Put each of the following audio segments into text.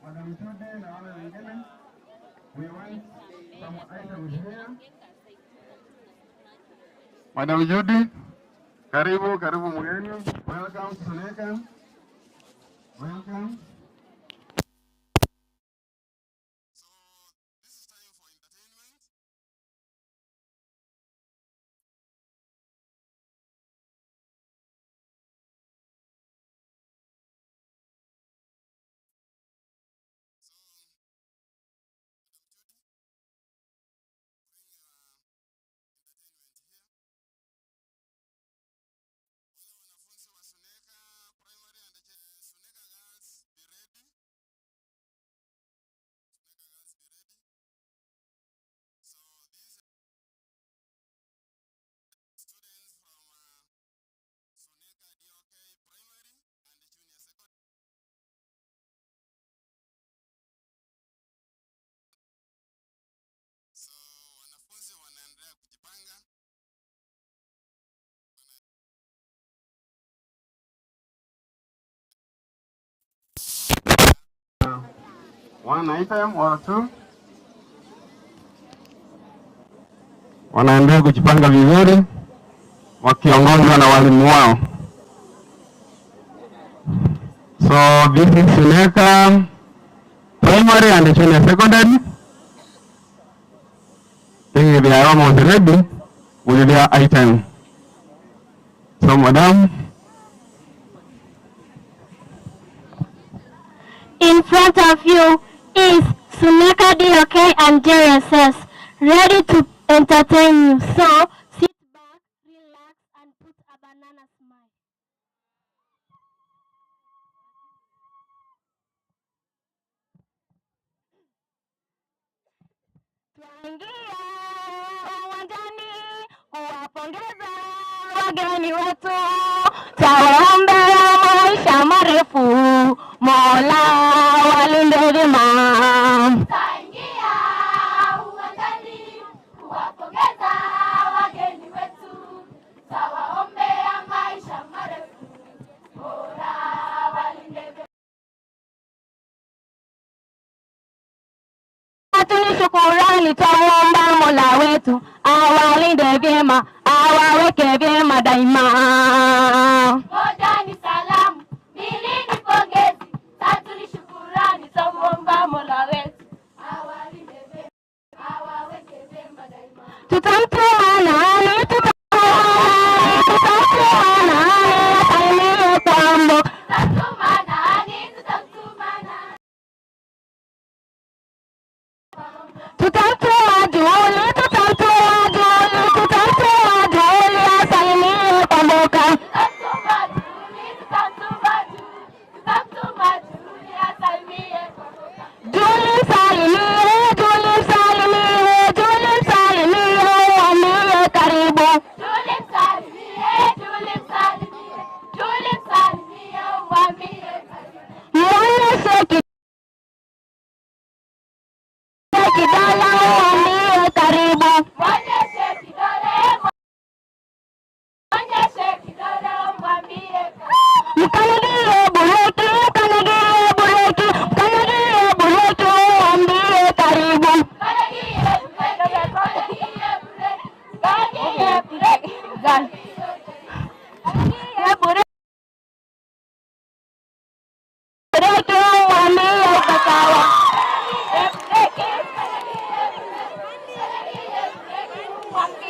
Madam Judy na wale wengine, we want some items here. Madam Judy, karibu karibu mgeni. Welcome to Suneka. Welcome. So this is time for entertainment. So, Madam Judy, bring your entertainment here. Wale wanafunzi wa Suneka Primary and Suneka Girls, be ready. Suneka Girls, be ready. So these students from Suneka DOK Primary and Junior Secondary. So wanafunzi wanaendelea kujipanga. One item or two. Wanaendelea kujipanga vizuri wakiongozwa na walimu wao. So this is Suneka Primary and Junior Secondary. Think they are almost ready with their item. So madam, In front of you is Suneka DOK and JSS, ready to entertain you. So sit back, relax, and put a banana smile. Twaingia uwanjani kuwapongeza wageni wetu, twawaombea maisha marefu, Mola walinde vyema. Twaingia uwanjani kuwapongeza wageni wetu, twawaombea maisha marefu, Mola walinde vyema. Tuni shukurani, twamuomba Mola wetu awalinde vyema, awaweke vyema daima. Moja ni salamu, mbili ni pongezi, tatu ni shukurani, twamuomba Mola wetu awalinde vyema, awaweke vyema daima. Tutamtuma nani? Tutamtuma nani asalimie kwambo? Tutamtuma nani? Tutamtuma nani? Tutamtuma Juli, tutamtuma Juli, tutamtuma Juli asalimie Kwamboka. Tutamtuma Juli, tutamtuma Juli, tutamtuma Juli asalimie Kwamboka. Juli msalimie, Juli msalimie, Juli msalimie, mwambie karibu. Juli msalimie, Juli msalimie, Juli msalimie, umwambie karibu. Mwonyeshe kidole, mwambie karibu. Mwonyeshe kidole, mwonyeshe kidole, umwambie karibu. Mkanyagie bureki, mkanyagie bureki, mkanyagie bureki, mwambie karibu. Kanyagie bureki, kanyagie bureki, kanyagie bureki, Kanyagie bureki, mwambie uko sawa. Kanyagie bureki, kanyagie bureki, kanyagie bureki, umwambie.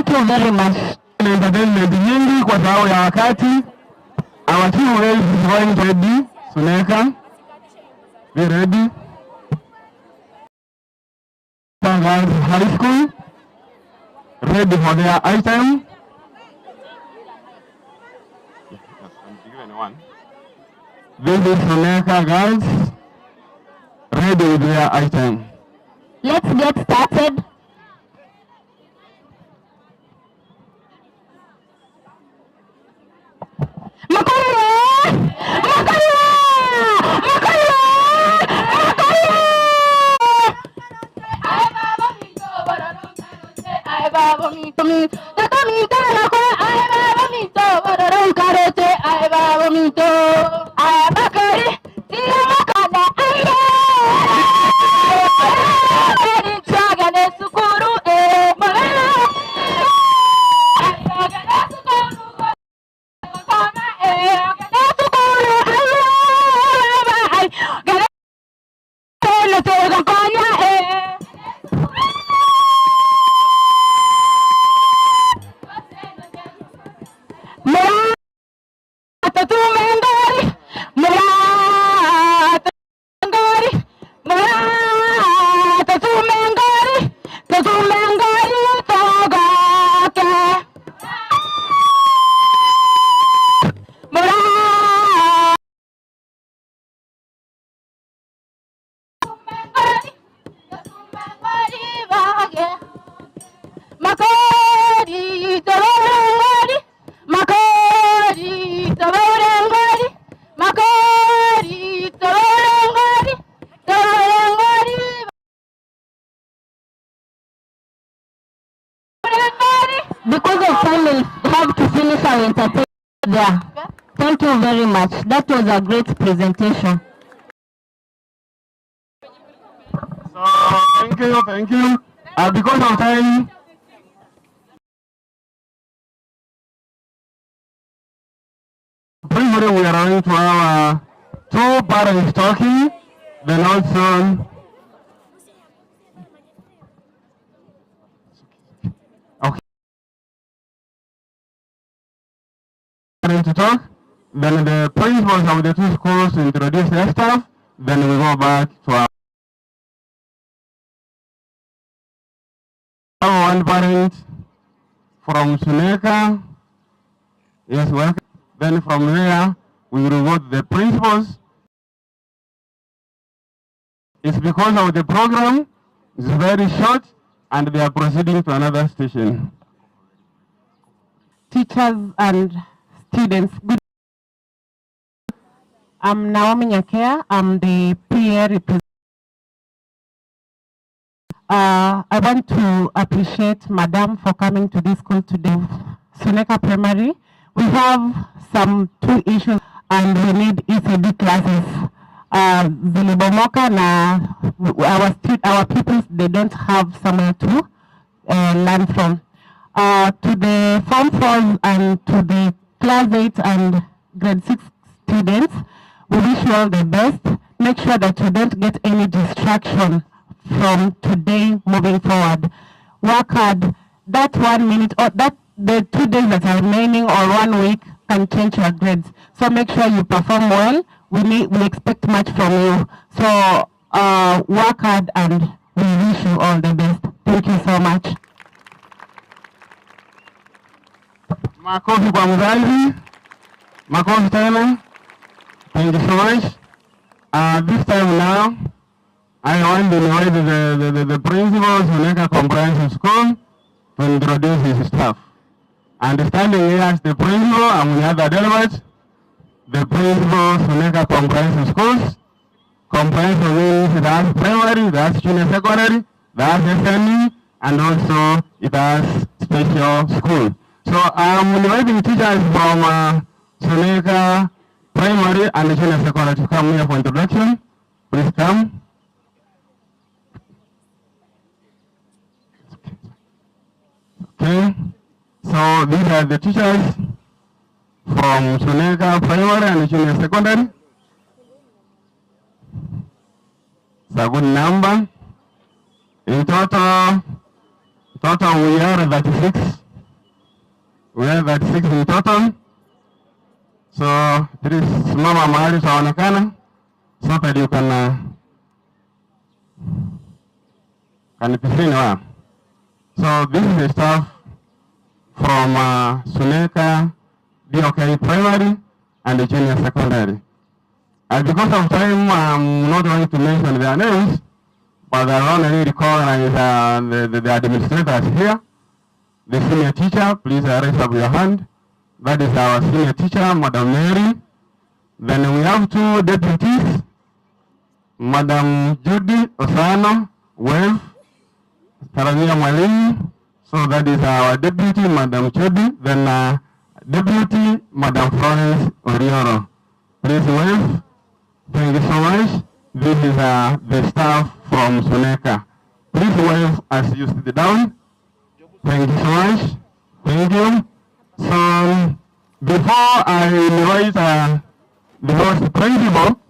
Thank you very much. Entertainment nyingi kwa sababu ya wakati. Our team race is going ready. Suneka. Be ready. Girls High School. Ready for their item. This is Suneka Girls. Ready with their item. Let's get started. Because of time, we'll have to finish our entertainment there. Thank you very much. That was a great presentation. So, thank you, thank you. Because of time, briefly we are going to our two parents talking, then also okay. To talk, then the principals of the two schools introduce their staff, then we go back to our one parent from Suneka. Yes, welcome. Then from there, we will go to the principals. It's because of the program, it's very short, and they are proceeding to another station. Teachers and students, good. I'm Naomi Nyakea. I'm the PA representative. I want to appreciate Madam for coming to this school today. Suneka Primary, we have some two issues and we need ECD classes. Zilibomoka na our pupils, they don't have somewhere to learn from. To the Form 4 and to the Class 8 and Grade 6 students, we wish you all the best. Make sure that you don't get any distraction from today moving forward. Work hard. That 1 minute or that the 2 days that are remaining or 1 week can change your grades. So make sure you perform well. We expect much from you. So work hard and we wish you all the best. Thank you so much. Makofi kwa mzazi. Makofi tena. Thank you so much. This time now, I want to invite the principal of Suneka Comprehensive School to introduce his staff. And standing here as the principal, and we have the delegates, the principal of Suneka Comprehensive Schools. Comprehensive means it has primary, it has junior secondary, it has SME, and also it has special school. So I'm inviting teachers from Suneka Primary and Junior Secondary to come here for introduction. Please come. Okay. So these are the teachers from Suneka Primary and Junior Secondary. It's a good number. In total we are 36. We have 36 in total. So please simama mahali utaonekana so that you can can be seen well. So this is the staff from Suneka DOK Primary and the Junior Secondary. And because of time, I'm not going to mention their names, but I only recognize the administrators here. The senior teacher, please raise up your hand. That is our senior teacher, Madam Mary. Then we have two deputies, Madam Judy Osano, wave, Salamia Mwalimu. So that is our deputy, Madam Judy. Then Deputy, Madam Florence Orioro. Please wave. Thank you so much. This is the staff from Suneka. Please wave as you sit down. Thank you so much. Thank you. So before I invite the host principal,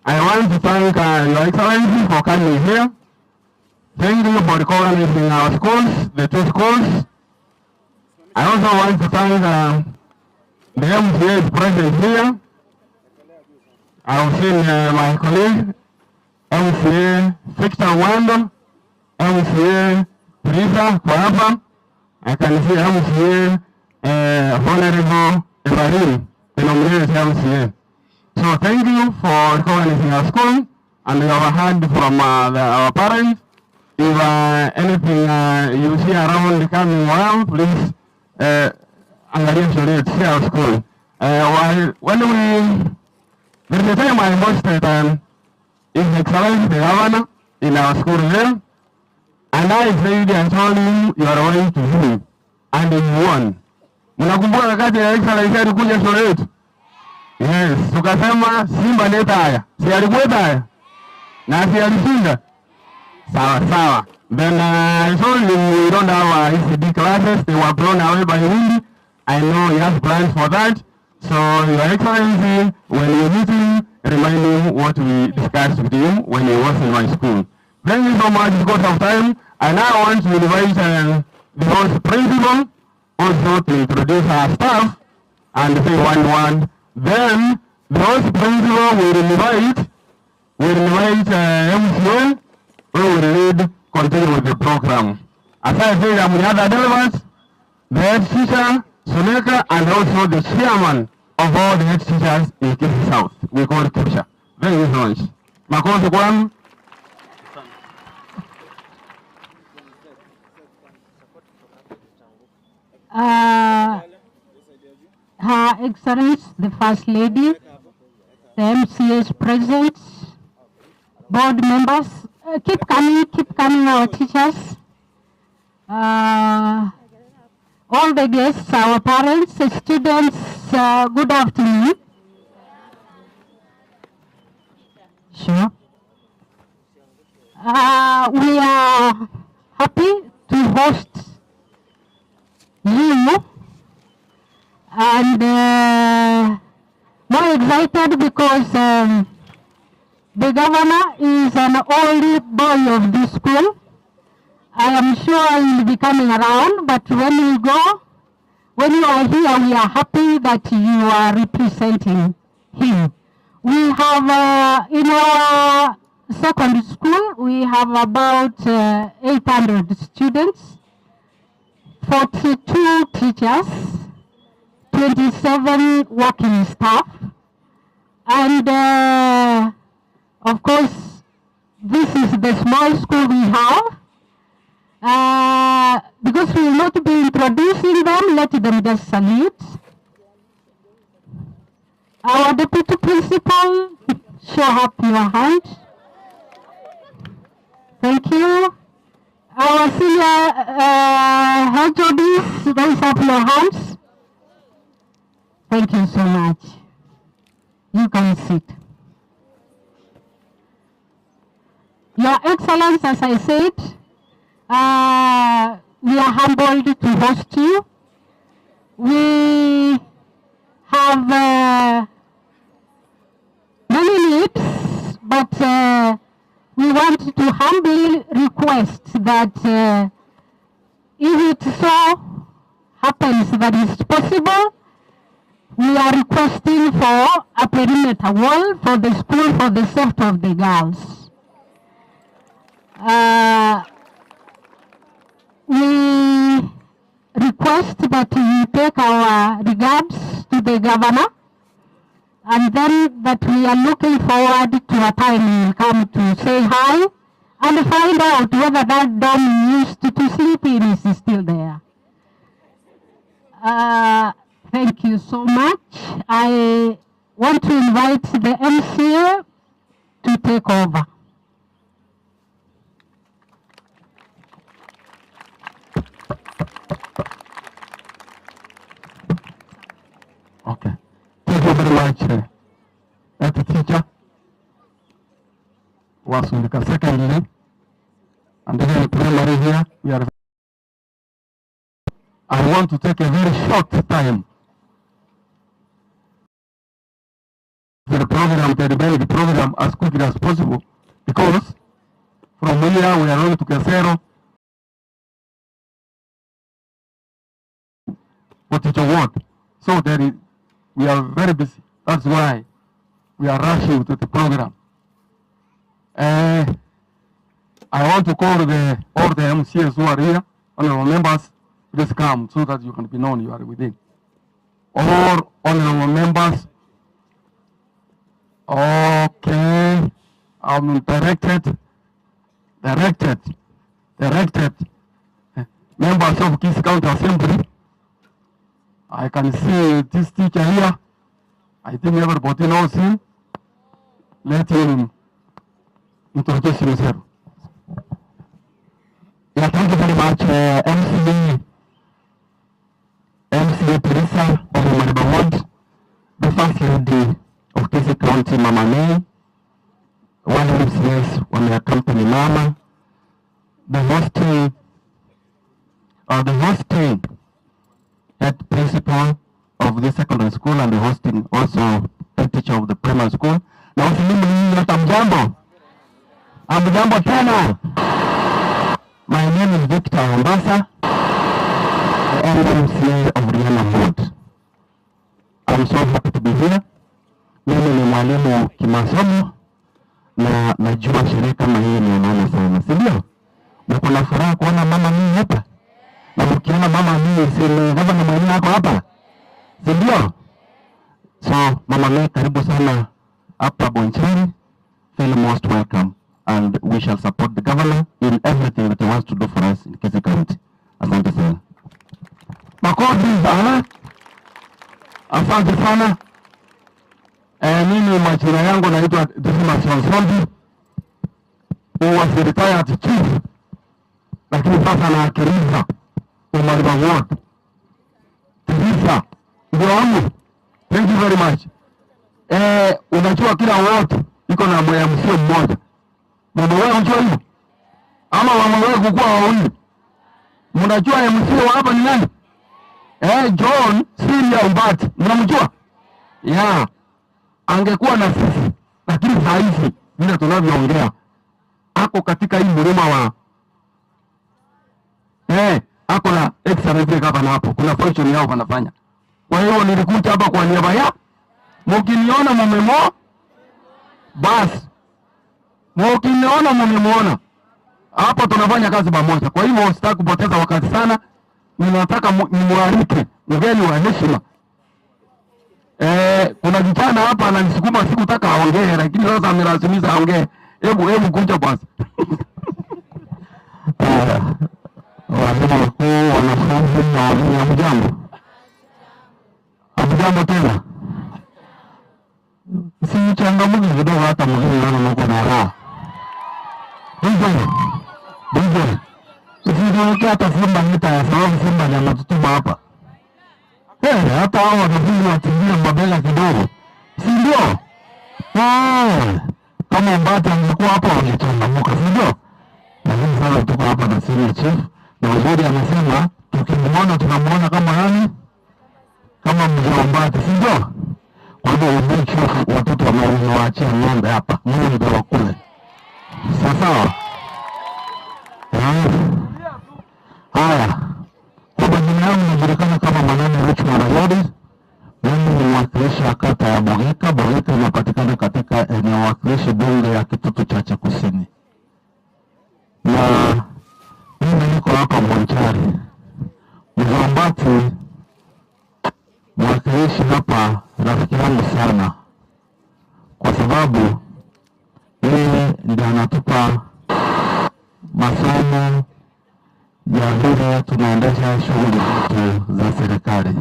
I want to thank Your Excellency for coming here. Thank you for recognizing our schools, the two schools. I also want to thank the MCA is present here. I've seen my colleague, MCA Victor Wando, MCA Teresa kwa hapa. I can see MCA Honorable Ibrahim, the nominated MCA. So thank you for recognizing our school, and we have heard from our parents. If anything you see around coming well, please angalia shule yetu, see our school. There is a time I hosted His Excellency the Governor in our school there, and I said and told him you are going to win, and he won. Mnakumbuka wakati ya Excellency alikuja shule yetu? Yes, tukasema Simba leta haya. Si alikuwa haya? Na si alishinda? Sawa sawa. Then I told him we don't have ECD classes, they were blown away by wind. I know he has plans for that. So Your Excellency, when you meet him, remind him what we discussed with him when he was in my school. Thank you so much because of time. I now want to invite the host principal also to introduce our staff and say one word. Then the host principal will invite MCA who will lead, continue with the program. As I said, I'm the other delegates, the head teacher, Suneka, and also the chairman of all the head teachers in Kisii South. We call it KEPSHA. Thank you so much. Makofi kwangu. Her Excellency, the First Lady, the MCAs present, board members, keep coming, our teachers, all the guests, our parents, the students, good afternoon. Sure. We are happy to host you and more excited because the governor is an old boy of this school. I am sure he will be coming around, but when you go, when you are here, we are happy that you are representing him. We have, in our secondary school, we have about 800 students, 42 teachers, 27 working staff, and of course, this is the small school we have. Because we will not be introducing them, let them just salute. Our deputy principal, show up your hand. Thank you. Our senior HODs, raise up your hands. Thank you so much. You can sit. Your Excellency, as I said, we are humbled to host you. We have many needs, but we want to humbly request that if it so happens that is possible, we are requesting for a perimeter wall for the school for the safety of the girls. Uh, we request that you take our regards to the governor and then that we are looking forward to a time he will come to say hi and find out whether that dorm he used to sleep in is still there. Uh, thank you so much. I want to invite the MCA to take over. Okay. Thank you very much, uh, head teacher. Wa Suneka Secondary and even primary here. We are. I want to take a very short time. The program, to develop the program as quickly as possible because from here we are going to Kesero, for teacher work. So there is, we are very busy. That's why we are rushing to the program. Uh, I want to call the all the MCAs who are here, honorable members, please come so that you can be known you are within. All honorable members, okay, I'm directed, directed, directed members of Kisii County Assembly. I can see this teacher here. I think everybody knows him. Let him introduce himself. Yeah, thank you very much, MCA, MCA Teresa of Mariba Ward, the First Lady of Kisii County, Mama May, wale MCAs wameaccompany mama, the hosting head principal of the secondary school and the hosting also head teacher of the primary school. Na wasalimu ninyi wote, hamjambo? Hamjambo tena? My name is Victor Mombasa, the MCA of Riana Ward. I'm so happy to be here. Mimi ni mwalimu kimasomo na najua sherehe kama hii ni maana sana, si ndio? Mko na furaha kuona mama mimi hapa, na mkiona mama mimi, si ni gavana mwenyewe ako hapa, si ndio? So mama mimi, karibu sana hapa Bonchari. Feel most welcome and we shall support the governor in everything that he wants to do for us in Kisii County. Asante sana. Makofi sana. Asante sana. Eh, mimi majina yangu naitwa Dismas Onsombi. Who was retired chief, lakini sasa nawakilisha Omariba Ward. Teresa ndio wangu. Thank you very much. Eh, unajua kila ward iko na MCA mmoja. Mmewahi kujua hivyo? Ama wamewahi kukua wawili? Mnajua MCA wa hapa ni nani? Eh, John Siria Ombati. Mnamjua? Yeah. Angekuwa na sisi, lakini saa hizi vile tunavyoongea ako katika hii mlima wa ako na excellency hapa na hapo. Kuna function yao wanafanya. Kwa hiyo nilikuja hapa kwa niaba ya mkiniona mumemo basi, mkiniona mumemuona hapo, tunafanya kazi pamoja. Kwa hivyo sitaki kupoteza wakati sana, ninataka nimwalike mgeni wa heshima. Kuna kijana hapa ananisukuma, sikutaka aongee, lakini sasa amelazimisha aongee. Hebu hebu kuja basi. Walimu wakuu, wanafunzi na walimu, hamjambo? Hamjambo tena? Si changamoto kidogo, hata mwingine naona mko na raha. DJ, DJ, usijiweke hata Simba mita ya sababu Simba ndiye anatutuma hapa. Eh, hata hao wanafunzi wakimbie mabega kidogo, si ndio? Eh, kama Ombati angekuwa hapa wangechangamuka, si ndio? Lakini sasa tuko hapa na senior chief, na uzuri amesema tukimuona tunamuona kama nani? Kama mzee Ombati, si ndio? Kwa hivyo we make sure watoto wamewaachia ng'ombe hapa, ng'ombe wa kule. Sawa sawa? Eh. Haya, kwa majina yangu najulikana Arati mwakilishi hapa, rafiki yangu sana, kwa sababu yeye ndiye anatupa masomo ya vile tunaendesha shughuli zetu za serikali.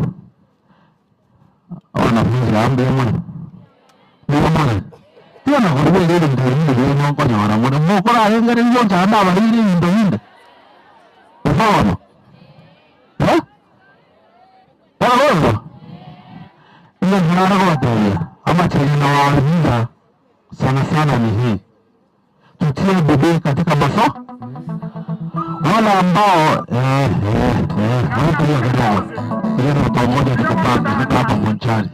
Wanafunzi ambemwe nimwe tiana kurubia riri ndirinde rino konyora muno mukora arengere njo chanda abarire ebinto binde bono eh bono iyo ntirara kubatebia amacheri nawahimiza sana sana ni hii, tutie bidii katika masomo. Wale ambao kidogo ile pamoja tukapanga niko hapa Monchari,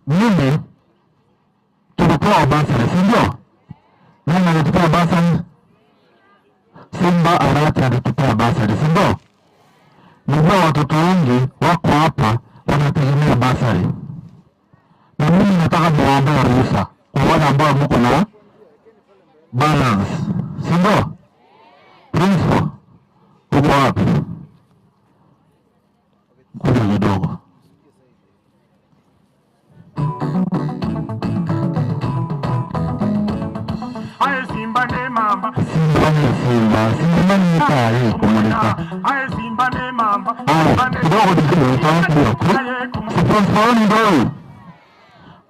mimi tulipewa basari, si ndio? Nani alitupea basari? Simba Arati alitupea basari, si ndio? Najua watoto wengi wako hapa wanategemea basari, na mimi nataka muwaombee ruhusa kwa wale ambao mko na balance, si ndio? Principal, uko wapi? Kuja kidogo. Aye Simba ne mamba, Simba ni Simba, Simba ni tayari kumulika. aye Simba ne mamba, Haya, kidogo kidogo, kidogo. Si principal ni ndio huyu?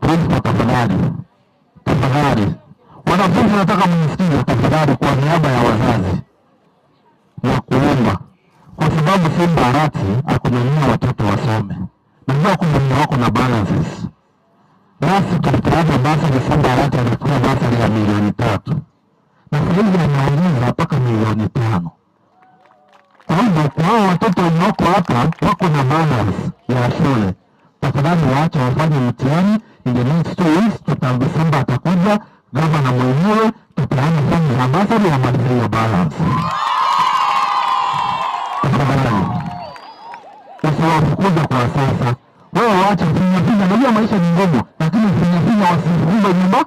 Principal, tafadhali, tafadhali, wanafunzi nataka mnisikize tafadhali, kwa niaba ya wazazi na kuomba, kwa sababu Simba Arati akunyanyua watoto wasome. Najua kumbe wako na balances. Nasi tulipeana basari, Simba Arati alikuwa basari ya milioni 3 na sahizi ameongeza mpaka milioni 5. Kwa hivyo kwa hao watoto wenye wako hapa wako na balance ya shule, tafadhali waache wafanye mtihani in the next 2 weeks. Tuta Simba atakuja gavana mwenyewe, tupeane fomu za basari wamalize hiyo balance. Tafadhali usiwafukuze kwa sasa, wewe waache finya finya. Najua maisha ni ngumu, lakini finya finya, wasifukuze nyumba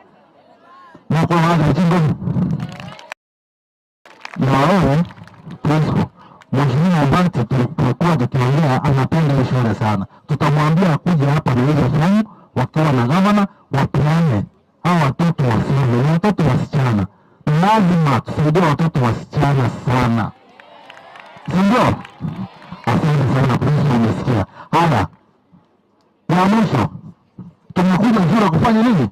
na kwa waza chingumu na wewe principal, Mheshimiwa Mbati tulipokuwa tukiongea anapenda hii shule sana. Tutamwambia akuje hapa na hizo fomu wakiwa na gavana wapeane hao watoto wasome, ni watoto wasichana. Lazima tusaidie watoto wasichana sana, si ndio? Asante sana principal, umesikia. Haya, ya mwisho tumekuja shule kufanya nini?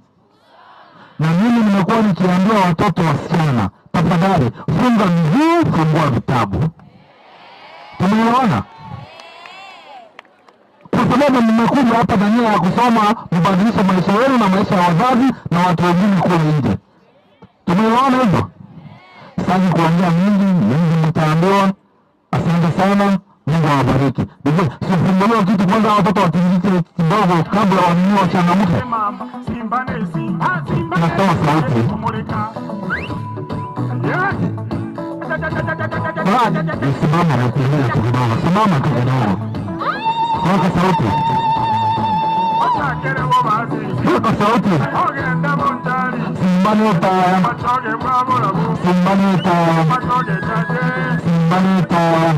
Na mimi nimekuwa nikiambia watoto wasichana, tafadhali funga miguu, fungua vitabu. Tumeelewana? Kwa sababu mmekuja hapa na nia ya kusoma, mbadilishe maisha yenu na maisha ya wazazi na watu wengine kule nje. Tumeelewana hivyo? Sitaki kuongea mingi mingi, mtaambiwa. Asante sana, Mungu awabariki. Sifunguliwe kitu kwanza, watoto watingike kidogo kabla wanunue wachangamke. Mamba, Simba ne Simba, Simba ne Natoa sauti. kumulika. Yes. Simama na tu kidogo, simama tu kidogo. Weka sauti, Ochakerewo bazi, weka sauti. ogenda Monchari, Simba ni taya, bachoge bwabulabu, Simba ni taya, bachoge chache. Simba ni taya,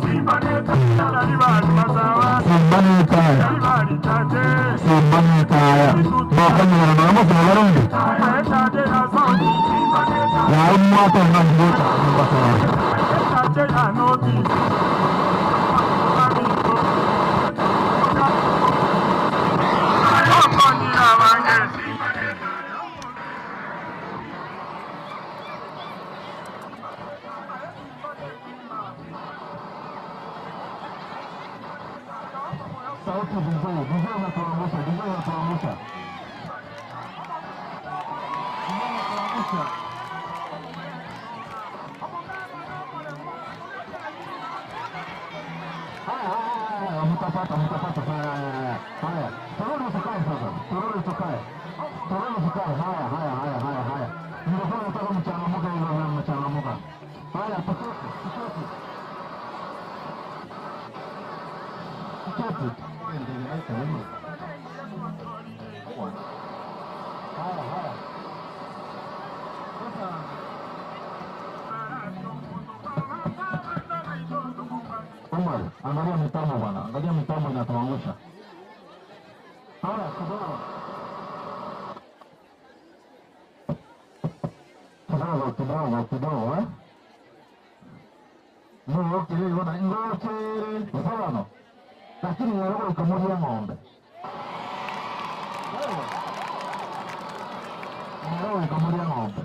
Simba ne tali bali masawa, Simba ni taya, tali bali chache. Simba ni taya. Bakanya na mama sa barang. Aye chache na soni, Simba ne Ya umma ta na ngota Simba sa. chache ya noti. Sauti vizuri, vizuri unatuangusha, vizuri unatuangusha. Vizuri unatuangusha. Haya, haya, haya, mtapata, mtapata. Haya, haya, haya. Turudi tukae sasa. Turudi tukae. Turudi tukae. Haya, haya, haya, haya, haya. Nilikuwa nataka mchangamuke hivyo vile mmechangamuka. Haya, tuketi, tuketi. Tuketi. Haya, haya. Sasa Omar, angalia mitambo bwana, angalia mitambo inatuangusha. Haya, kidogo kidogo kidogo kidogo eh? Nũgũkĩrĩ ona ngũkĩrĩ gũthorano lakini nĩrũgũikamuria ng'ombe nĩrũgũikamuria ng'ombe.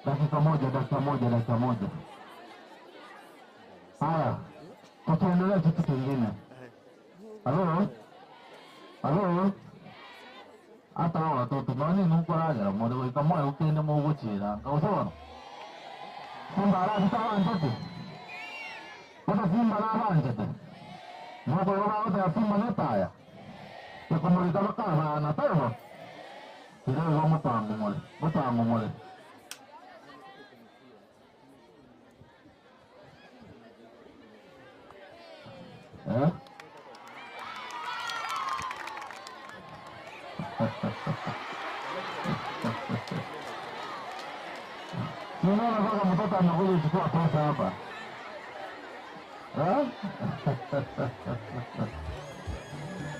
Dakika moja, dakika moja, dakika moja. Haya, tukiendelea kitu kingine. Halo, halo, hata hao watoto nani nukuragera muri gwika moyo ukende muguchira ngausono simba arabitabanjete ota simba nabanjete mukurora ota simba netaya ekumurika bakabana taibo kidogo mutangumule mutangumule. Eh? Unaona mpaka mtoto anakuja kuchukua pesa hapa eh?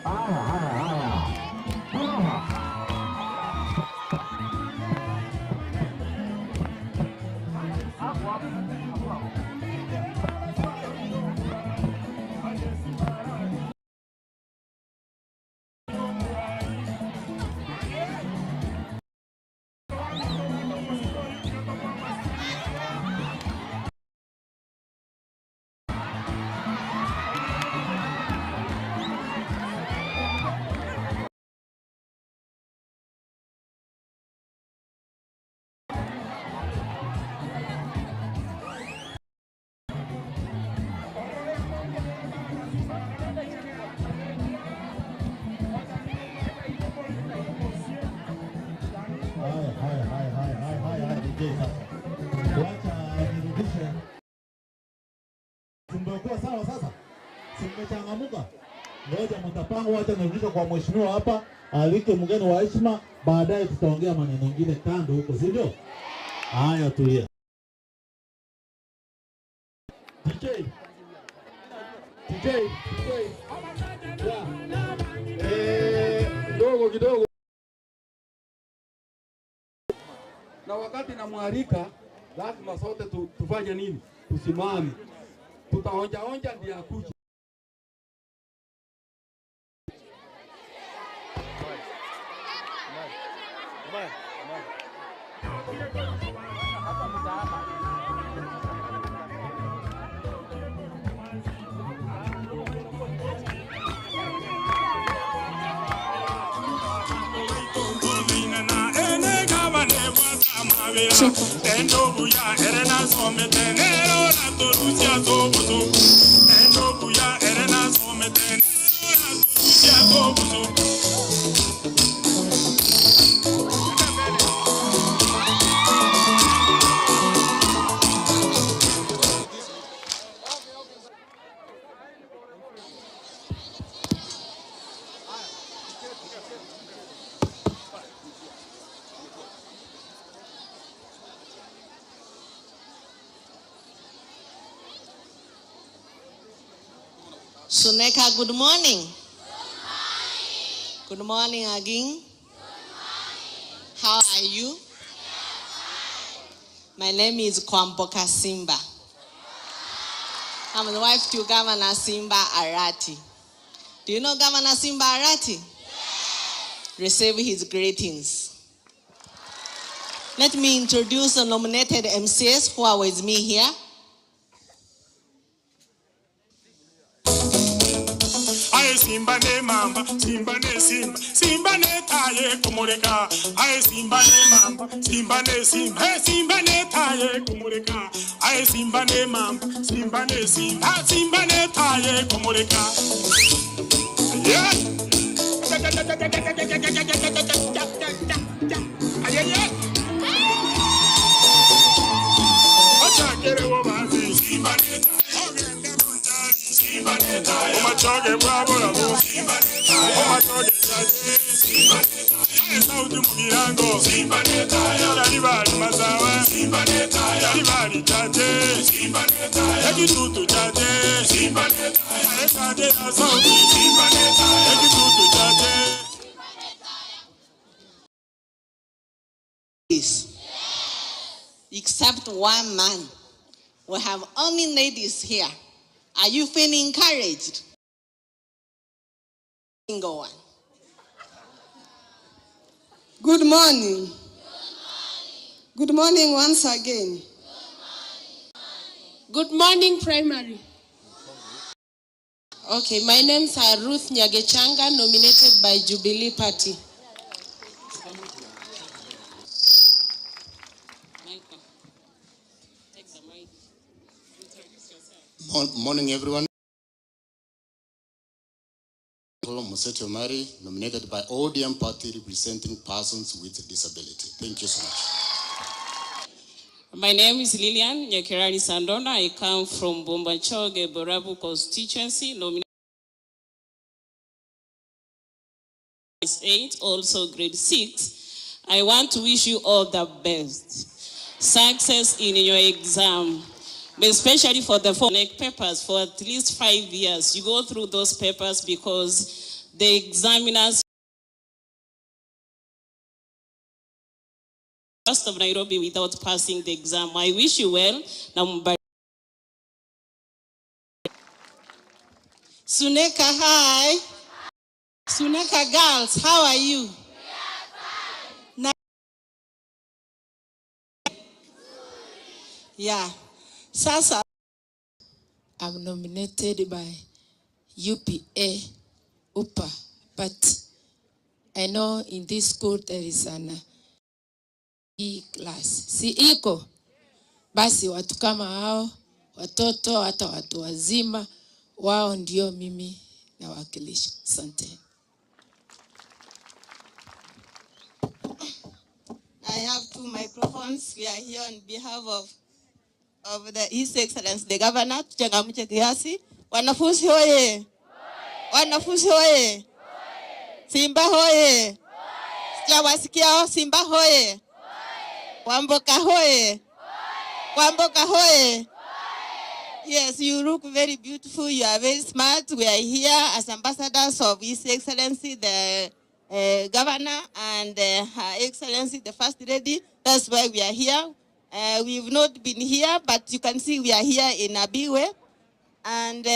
Haya, haya, haya, simama. Haya, haya, haya, haya, haya, haya, haya, DJ sasa. Wacha nirudishe. Tumekuwa sawa sasa? Si mmechangamuka? Ngoja mtapangwa, wacha nirudishe kwa mheshimiwa hapa, alike mgeni wa heshima, baadaye tutaongea maneno mengine kando huko, si ndio? Haya, tulia. DJ. DJ, DJ. Yeah. Eh, kidogo kidogo. Na wakati namwalika, lazima sote tu, tufanye nini? Tusimame, tutaonjaonja ndiye akuje. Suneka, good morning. Good morning again. How are you? My name is Kwamboka Simba. I'm the wife to Governor Simba Arati. Do you know Governor Simba Arati? Receive his greetings. Let me introduce the nominated MCs who are with me here. Aye simba ne mamba, simba ne simba, simba ne taye kumureka. Aye simba ne mamba, simba ne simba, hey, simba ne taye kumureka. Aye simba ne mamba, simba ne simba, simba ne taye kumureka. Yeah. Aye yeah. Achakere wobazi, simba ne taye, simba ne taye. Omachoge bwabula bu, simba ne taye. Omachoge chaje, simba ne taye. Ekitutu Mugirango, Simba Netaya, Yaribari Masawa, Simba Netaya, Yaribari Chache, Simba Netaya, Ekitutu Chache, Simba Netaya, Ekaje ya Sauti, Simba Netaya, Ekitutu Chache. Except one man. We have only ladies here. Are you feeling encouraged? Single one. Good morning. Good morning once again. Good morning, primary. Okay, my name's are Ruth Nyagechanga, nominated by Jubilee Party. Morning, everyone. Moseti Omari, nominated by ODM Party representing persons with disability. Thank you so much. My name is Lilian Nyakirani Sandona. I come from Bombachoge, Borabu constituency, nominated 8, also grade 6. I want to wish you all the best. Success in your exam, especially for the four papers for at least 5 years. You go through those papers because the examiners of Nairobi without passing the exam. I wish you well. Suneka, hi. Suneka girls, how are you? Na yeah. Sasa. I'm nominated by UPA, UPA, but I know in this school there is an E class. Si iko? Basi watu kama hao, watoto hata watu wazima, wao ndio mimi nawakilisha. Asante. I have two microphones. We are here on behalf of the His Excellency the Governor, tuchangamche kiasi. Wanafunzi hoye! Wanafunzi hoye! Simba hoye! Sijawasikia Simba hoye! Wamboka hoye! Wamboka hoye! Yes, you look very beautiful. You are very smart. We are here as ambassadors of His Excellency the Governor and Her Excellency the First Lady. That's why we are here. We've not been here, but you can see we are here in a big way. And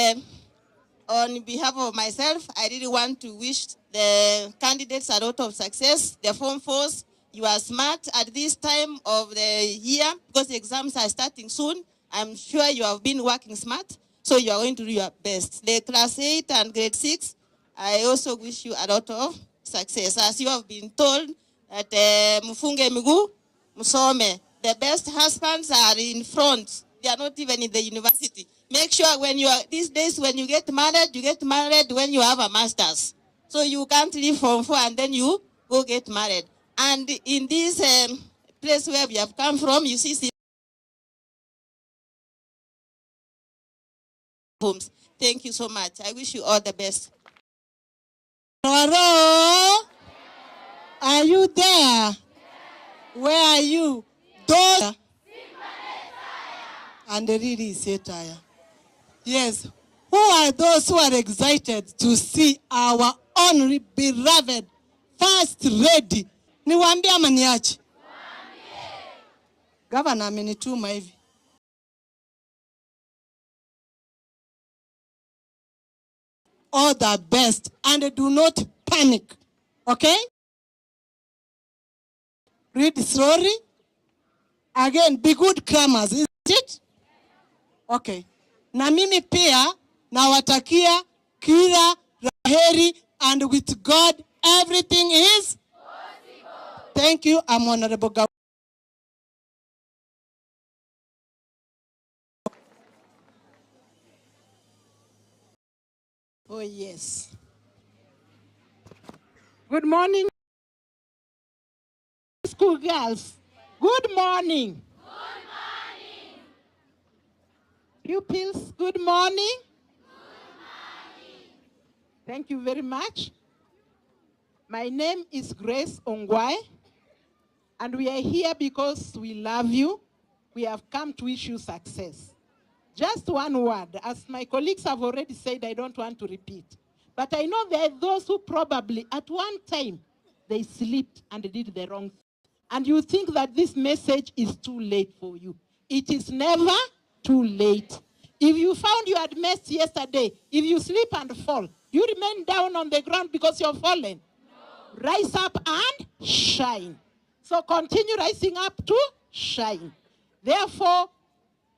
on behalf of myself, I really want to wish the candidates a lot of success. The Form 4s, you are smart at this time of the year because the exams are starting soon. I'm sure you have been working smart, so you are going to do your best. The class 8 and grade 6, I also wish you a lot of success. As you have been told, that mfunge miguu, msome. The best husbands are in front. They are not even in the university. Make sure when you are, these days when you get married, you get married when you have a master's. So you can't leave from 4 and then you go get married. And in this place where we have come from, you see homes. Thank you so much. I wish you all the best. Hello? Are you there? Where are you? Those and really is satire. Yes. Who are those who are excited to see our only beloved First Lady? Niwaambie ama niache? Governor amenituma hivi. All the best and do not panic. Okay? Read slowly. Again, be good crammers, is it? Okay. Na mimi pia nawatakia kila laheri and with God everything is possible. Thank you. I'm Honorable Gaw. Oh, yes. Good morning, school girls. Good morning. Good morning. Pupils, good morning. Good morning. Thank you very much. My name is Grace Ongwae, and we are here because we love you. We have come to wish you success. Just one word, as my colleagues have already said, I don't want to repeat. But I know there are those who probably at one time they slipped and did the wrong thing. And you think that this message is too late for you. It is never too late. If you found you had messed yesterday, if you slip and fall, you remain down on the ground because you're fallen. No. Rise up and shine. So continue rising up to shine. Therefore,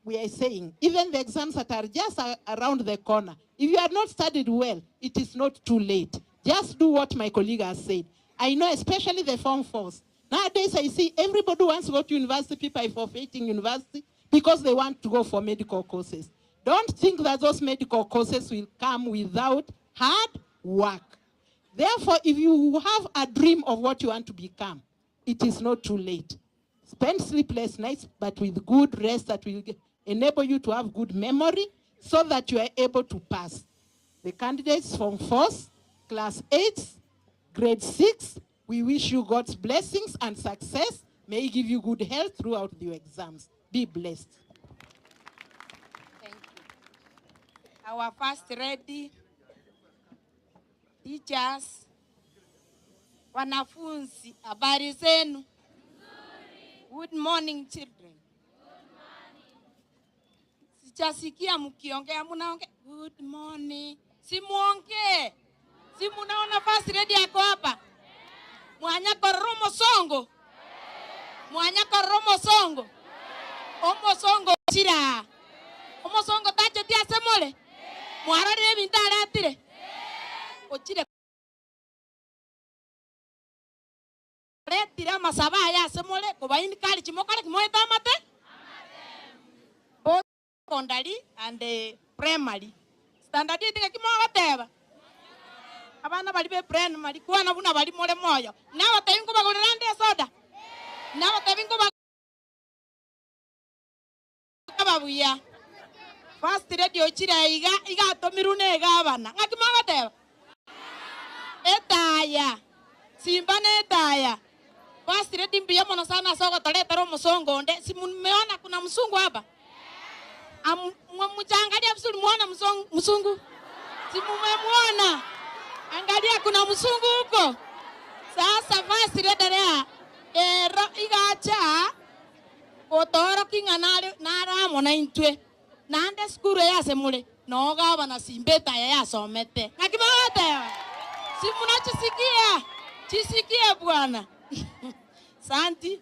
we are saying, even the exams that are just around the corner, if you have not studied well, it is not too late. Just do what my colleague has said. I know, especially the Form 4s. Nowadays, I see everybody wants to go to university, people are forfeiting university because they want to go for medical courses. Don't think that those medical courses will come without hard work. Therefore, if you have a dream of what you want to become, it is not too late. Spend sleepless nights, but with good rest that will enable you to have good memory so that you are able to pass. The candidates from 4th, class 8, grade 6, we wish you God's blessings and success. May He give you good health throughout your exams. Be blessed. Thank you. Our first lady, teachers, wanafunzi, habari zenu? Good morning children. Sijasikia mkiongea, mnaongea good morning. Si muongee. Si munaona first lady yako hapa? Mwanyakororo mosongo. Mwanyakororo mosongo. Omosongo chira. Omosongo tacheti asemole. Mwarorire ebinto aretire. Ochire retire amasaba aya asemole koba encourage mokore kimoete amate both secondary and primary standard eight kimogoteba abana bari be primary kwana buna bari more moyo nabatebi nkobagorera nde esoda nabatebi nkobabuya first lady ochire iga igatomirwe na egabana ng'aki mogoteba etaya simba na etaya first lady mbuya mono sana ase ogotoretera omosongo onde si mumeona kuna msungu hapa Mchangalia vizuri muone msungu. Si mumemwona? Angalia kuna msungu huko. Sasa first lady rea ero igacha gotoro king'a nare naramo na intwe nande skuru yasemure nogabana simbeta ya yasomete ng'aki mogoteba si munachisikia chisikie bwana santi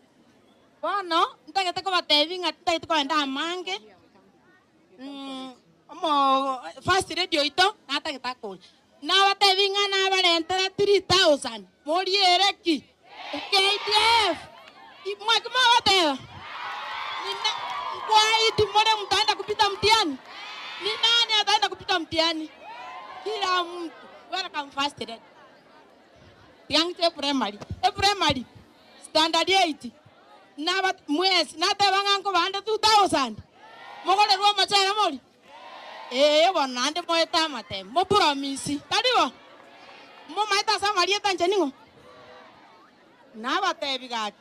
bono ntagete kobatebi ng'a ntagete kogenda amange omo first lady oito natagete akore nabatebi ng'a nabarentera 3000 moriere ki KDF mwaki mogoteba Kwaiti more mtaenda kupita mtihani. Ni nani ataenda kupita mtihani? Kila mtu. Welcome first lady. Tiang'te primary. E primary. Standard 8. Naba mwezi nateba ng'anko bande 2000. Mogorerwa omochere mori? Ee bono naende moete amatemo. Mo promise. Tari bo? Momaete ase amarieta inche ning'o? Nabatebi gaki.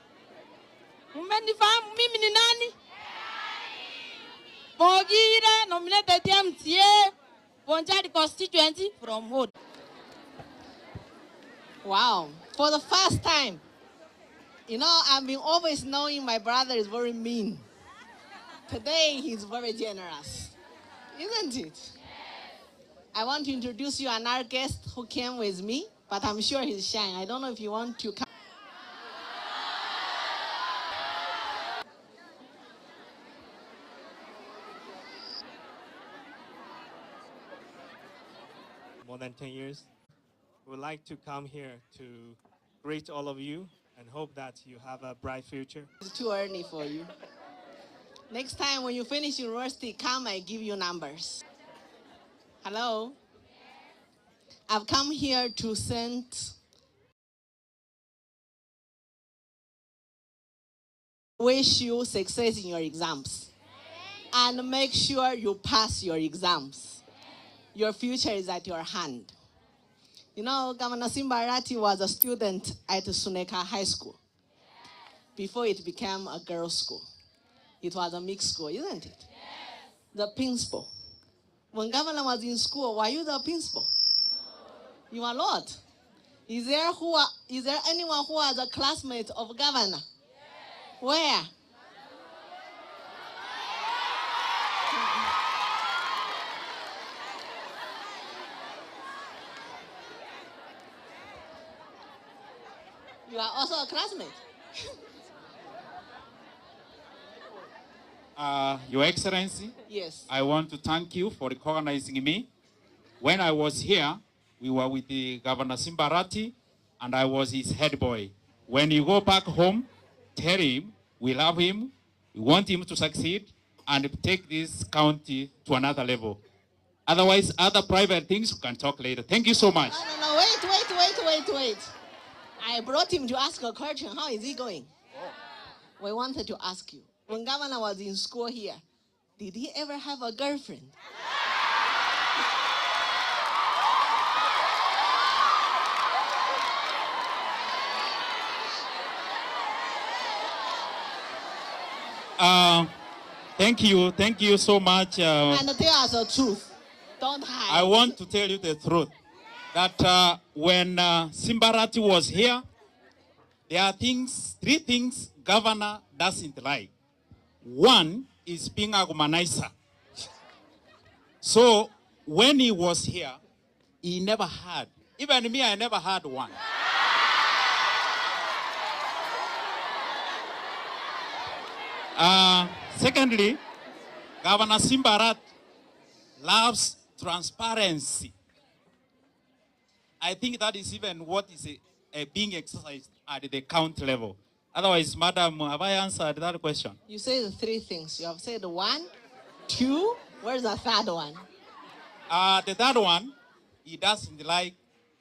Mmenifahamu mimi ni nani? Mogire nominated MCA Bonchari constituency from Hood. Wow. For the first time, I've been always knowing my brother is very mean. Today, he's very generous, isn't it? I want to introduce you another guest who came with me, but I'm sure he's shy. I don't know if you want to come. More than 10 years. We would like to come here to greet all of you and hope that you have a bright future. It's too early for you. Next time when you finish university, come I give you numbers. Hello? I've come here to send wish you success in your exams and make sure you pass your exams. Your future is at your hand. You know, Governor Simba Arati was a student at Suneka High School before it became a girls' school. It was a mixed school, isn't it? The principal. When Governor was in school, were you the principal? You are not. Is there, who are, is there anyone who was a classmate of Governor? Where? You are also a classmate. Your Excellency, Yes. I want to thank you for recognizing me. When I was here, we were with the Governor Simba Arati, and I was his head boy. When you go back home, tell him we love him, we want him to succeed, and take this county to another level. Otherwise, other private things we can talk later. Thank you so much. No, no, wait, wait, wait, wait, wait. I brought him to ask a question. How is he going? We wanted to ask you. When Governor was in school here, did he ever have a girlfriend? Thank you. Thank you so much. And tell us the truth. Don't hide. I want to tell you the truth. That when Simba Arati was here, there are three things Governor doesn't like. One is being a womanizer. So when he was here, he never had. Even me, I never had one. Secondly, Governor Simba Arati loves transparency. I think that is even what is being exercised at the county level. Otherwise, Madam, have I answered that question? You say the three things. You have said 1, 2. Where's the third one? The third one, he doesn't like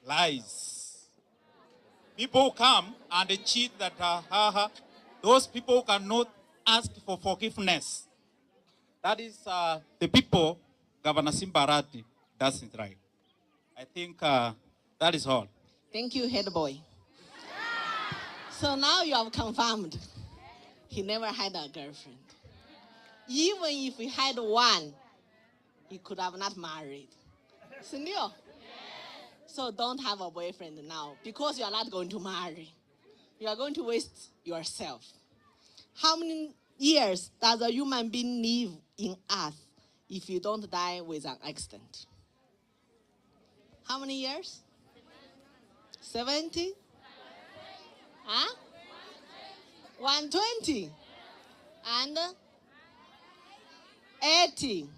lies. People come and they cheat that ha, ha. Those people cannot ask for forgiveness. That is the people Governor Simba Arati doesn't like. I think that is all. Thank you, head boy. So now you have confirmed he never had a girlfriend. Even if he had one, he could have not married. Sindio? So don't have a boyfriend now because you are not going to marry. You are going to waste yourself. How many years does a human being live in earth if you don't die with an accident? How many years? 70? Huh? 120? And 80.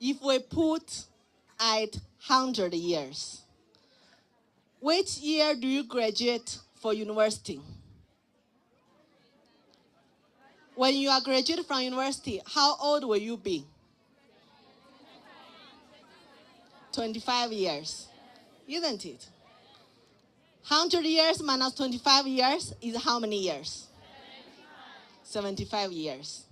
If we put at 100 years, which year do you graduate for university? When you are graduated from university, how old will you be? 25 years, isn't it? 100 years minus 25 years is how many years? 75 years.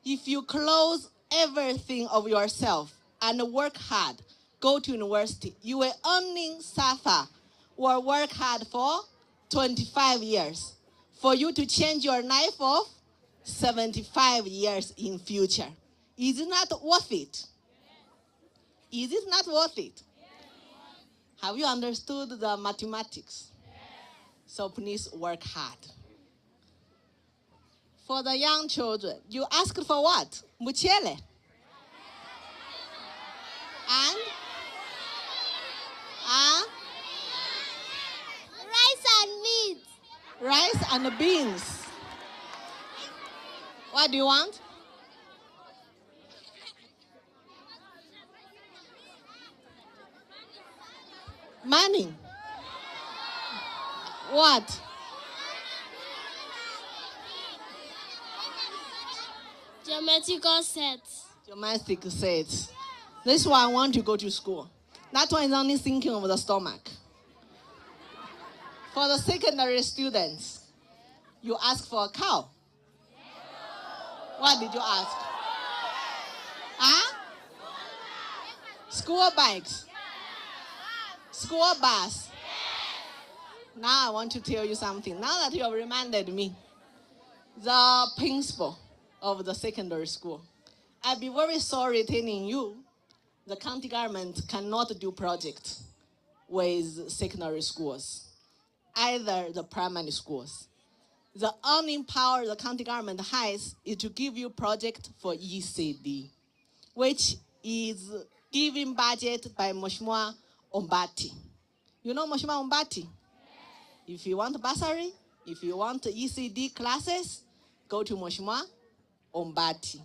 If you close everything of yourself and work hard, go to university, you will only suffer or work hard for 25 years for you to change your life of 75 years in future. Is it not worth it? Is it not worth it? Have you understood the mathematics? So please work hard. For the young children, you ask for what? Muchele. And? Rice and beans. Rice and beans. What do you want? Money. What? Geometrical sets. Geometric sets. This one I want to go to school. That one is only thinking of the stomach. For the secondary students, you ask for a cow. What did you ask? Huh? School bikes. School bus. Now I want to tell you something. Now that you have reminded me, the principal of the secondary school, I'd be very sorry telling you the county government cannot do project with secondary schools, either the primary schools. The only power the county government has is to give you project for ECD, which is given budget by Mheshimiwa Ombati. You know Mheshimiwa Ombati? If you want bursary, if you want ECD classes, go to Mheshimiwa Ombati.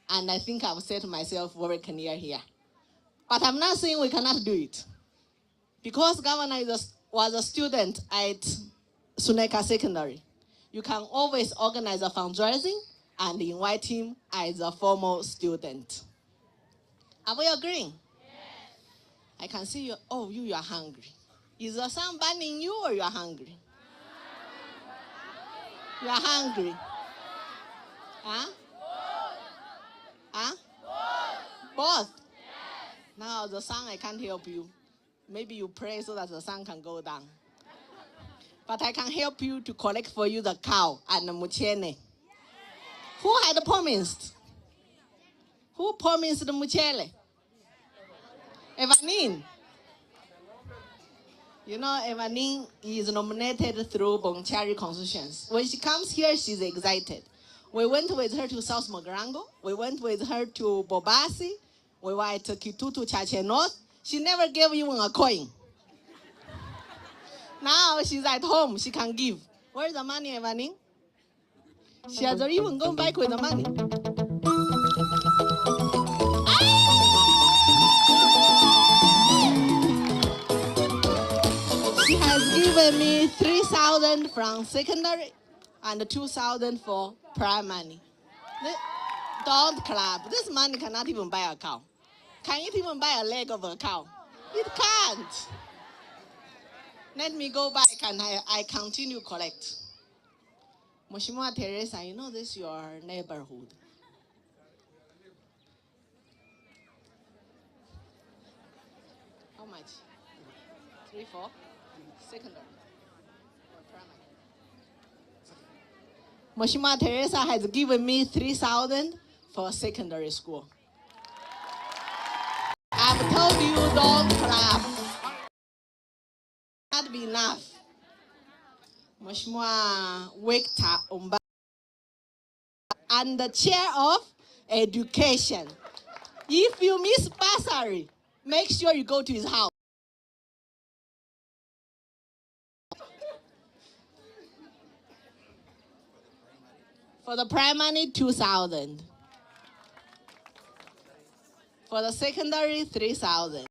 And I think I've set myself very clear here. But I'm not saying we cannot do it. Because governor is a, was a student at Suneka Secondary, you can always organize a fundraising and invite him as a formal student. Are we agreeing? Yes. I can see you. Oh, you, you are hungry. Is the sun burning you or you are hungry? You are hungry. Huh? Huh? Both. Now the sun, I can't help you. Maybe you pray so that the sun can go down. But I can help you to collect for you the cow and the muchene. Who had promised? Who promised the muchele? Evanin. You know, Evanin is nominated through Bonchari constituents. When she comes here, she's excited. We went with her to South Mugirango. We went with her to Bobasi. We were at Kitutu Chache North. She never gave even a coin. Now she's at home. She can give. Where's the money, Evanin? She has even gone back with the money. She has given me 3,000 from secondary and 2,000 for primary. Don't clap. This money cannot even buy a cow. Can it even buy a leg of a cow? It can't. Let me go back and I, I continue collect. Mheshimiwa Teresa, you know this your neighborhood. How much? Three, four? Secondary. Or primary? Mheshimiwa Teresa has given me 3,000 for secondary school. I've told you don't clap. That'd be enough. Mheshimiwa Wekta Omba and the chair of education. If you miss bursary, make sure you go to his house. For the primary, 2,000. For the secondary, 3,000.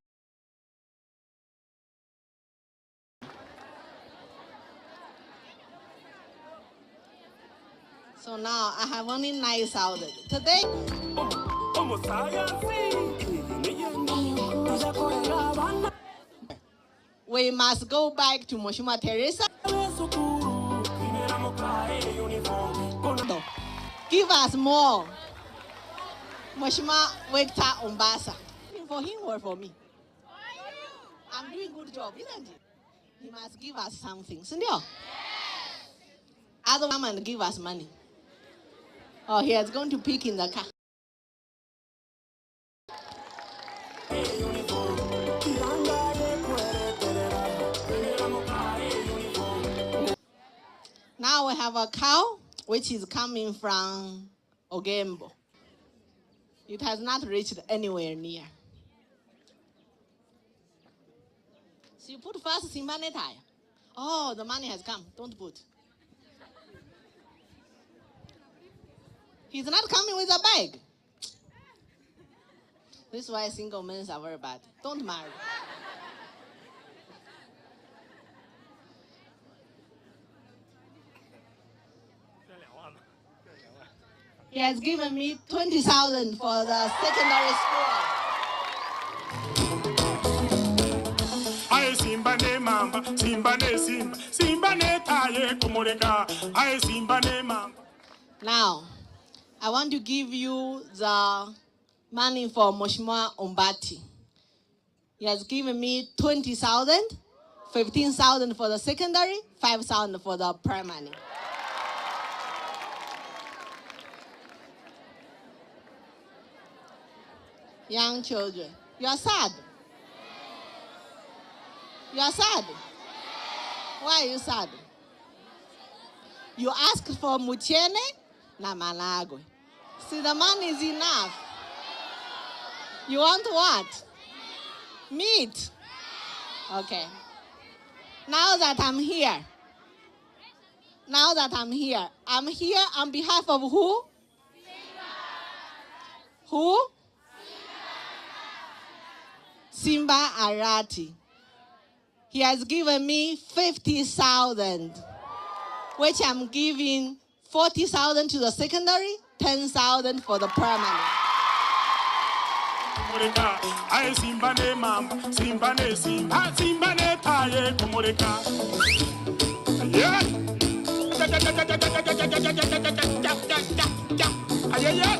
So now I have only 9,000. Today, we must go back to Mheshimiwa Teresa. Give us more. Mheshimiwa Victor Ombasa. For him or for me? I'm doing good job, isn't it? He must give us something, isn't it? Other woman give us money. Oh, he is going to pick in the car. Now we have a cow which is coming from Ogembo. It has not reached anywhere near. So you put first Simba Oh, the money has come. Don't put. He's not coming with a bag. This is why single men are very bad. Don't marry. He has given me 20,000 for the secondary school. Aye simba ne mamba, simba ne simba, simba ne taye kumureka. Aye simba ne mamba. Now, I want to give you the money for Mheshimiwa Ombati. He has given me 20,000, 15,000 for the secondary, 5,000 for the primary. Young children, you are sad. You are sad. Why are you sad? You asked for muchene na managwe. See, the money is enough. You want what? Meat. Okay. Now that I'm here, now that I'm here, I'm here on behalf of who? Who? Simba Arati. He has given me 50,000, which I'm giving 40,000 to the secondary, 10,000 for the primary. Kumureka aye simba ne mamba simba ne simba simba ne taye kumureka yeah aye yeah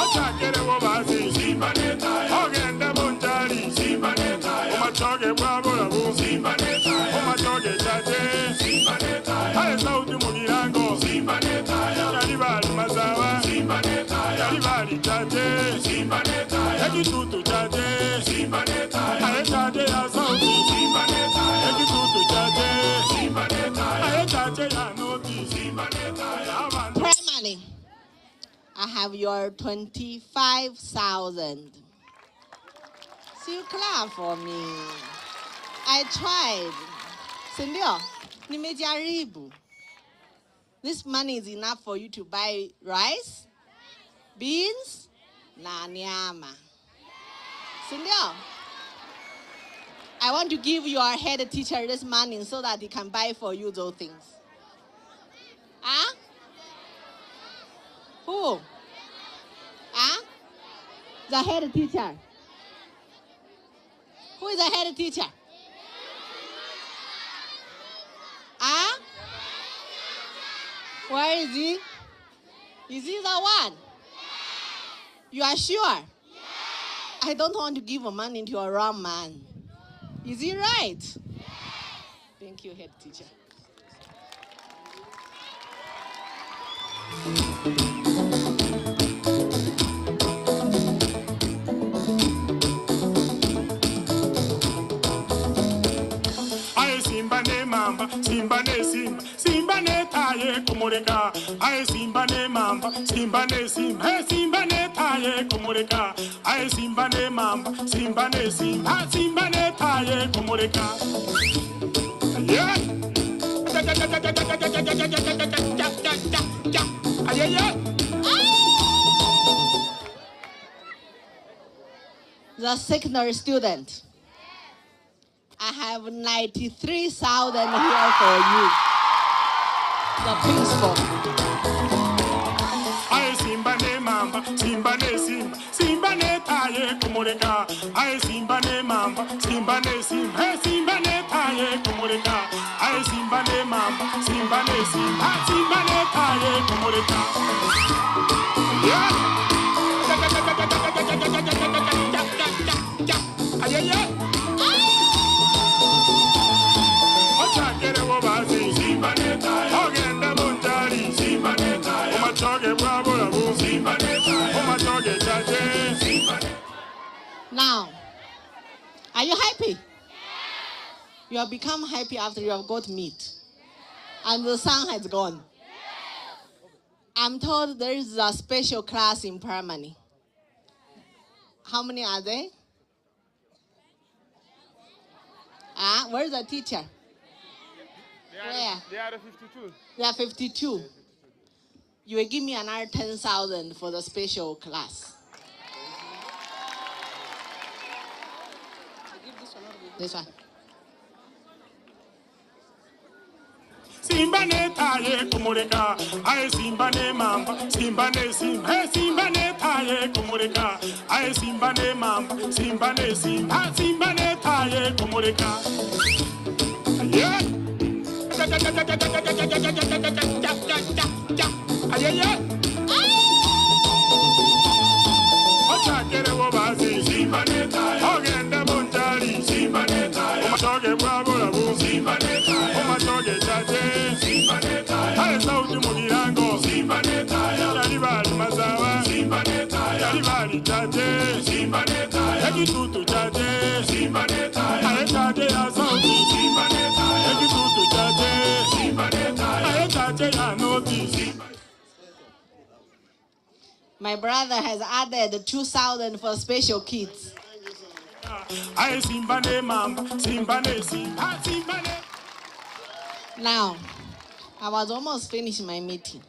Ochakere bobasi simba ne taye ogende bunjari simba ne taye omachoge bwabolabu simba ne taye omachoge chache simba ne taye aye sauti mugirango simba ne taye yali bali mazawa simba ne taye yali bali chache simba ne taye ekitutu chache simba ne taye aye chache ya sauti simba ne taye ekitutu chache simba ne taye aye chache ya noti simba ne taye abantu Primary, I have your 25,000. So you clap for me. I tried. Sindio, nimejaribu. This money is enough for you to buy rice, beans, na nyama. Sindio? I want to give your head teacher this money so that he can buy for you those things. Huh? Who? Huh? The head teacher. Who is the head teacher? Huh? Where is he? Is he the one? You are sure? I don't want to give money to a wrong man. Is he right? Thank you, head teacher. Aye simba ne mamba simba ne simba simba ne taye kumureka aye simba ne mamba simba ne simba hey, simba ne taye kumureka aye simba ne mamba simba ne simba simba ne taye kumureka yeah aye yeah The secondary student. I have 93,000 here for you. The principal. Aye simba ne mamba simba ne simba simba ne taye kumureka aye simba ne mamba simba ne simba hey, simba ne taye kumureka aye simba ne mamba simba ne simba simba ne taye kumureka yeah aye yeah Ochakere bobasi simba ne taye ogende bunjari simba ne taye omachoge bwabolabu simba ne taye omachoge chache simba ne Now, are you happy? You have become happy after you have got meat. And the sun has gone. I'm told there is a special class in primary. How many are they? Ah, where's the teacher? They are, Where? They are 52. There are 52. You will give me another 10,000 for the special class. This one. Simba ne taye kumureka aye simba ne mamba simba ne simba hey, simba ne taye kumureka aye simba ne mamba simba ne simba simba ne taye kumureka yeah aye yeah Ochakere bobasi chache Simba neta Ekitutu chache Simba neta Aye chache ya sauti Simba neta Ekitutu chache Simba neta Aye chache ya noti Simba. My brother has added 2,000 for special kids. Aye Simba ne mamba Simba ne Simba Simba ne. Now, I was almost finished my meeting.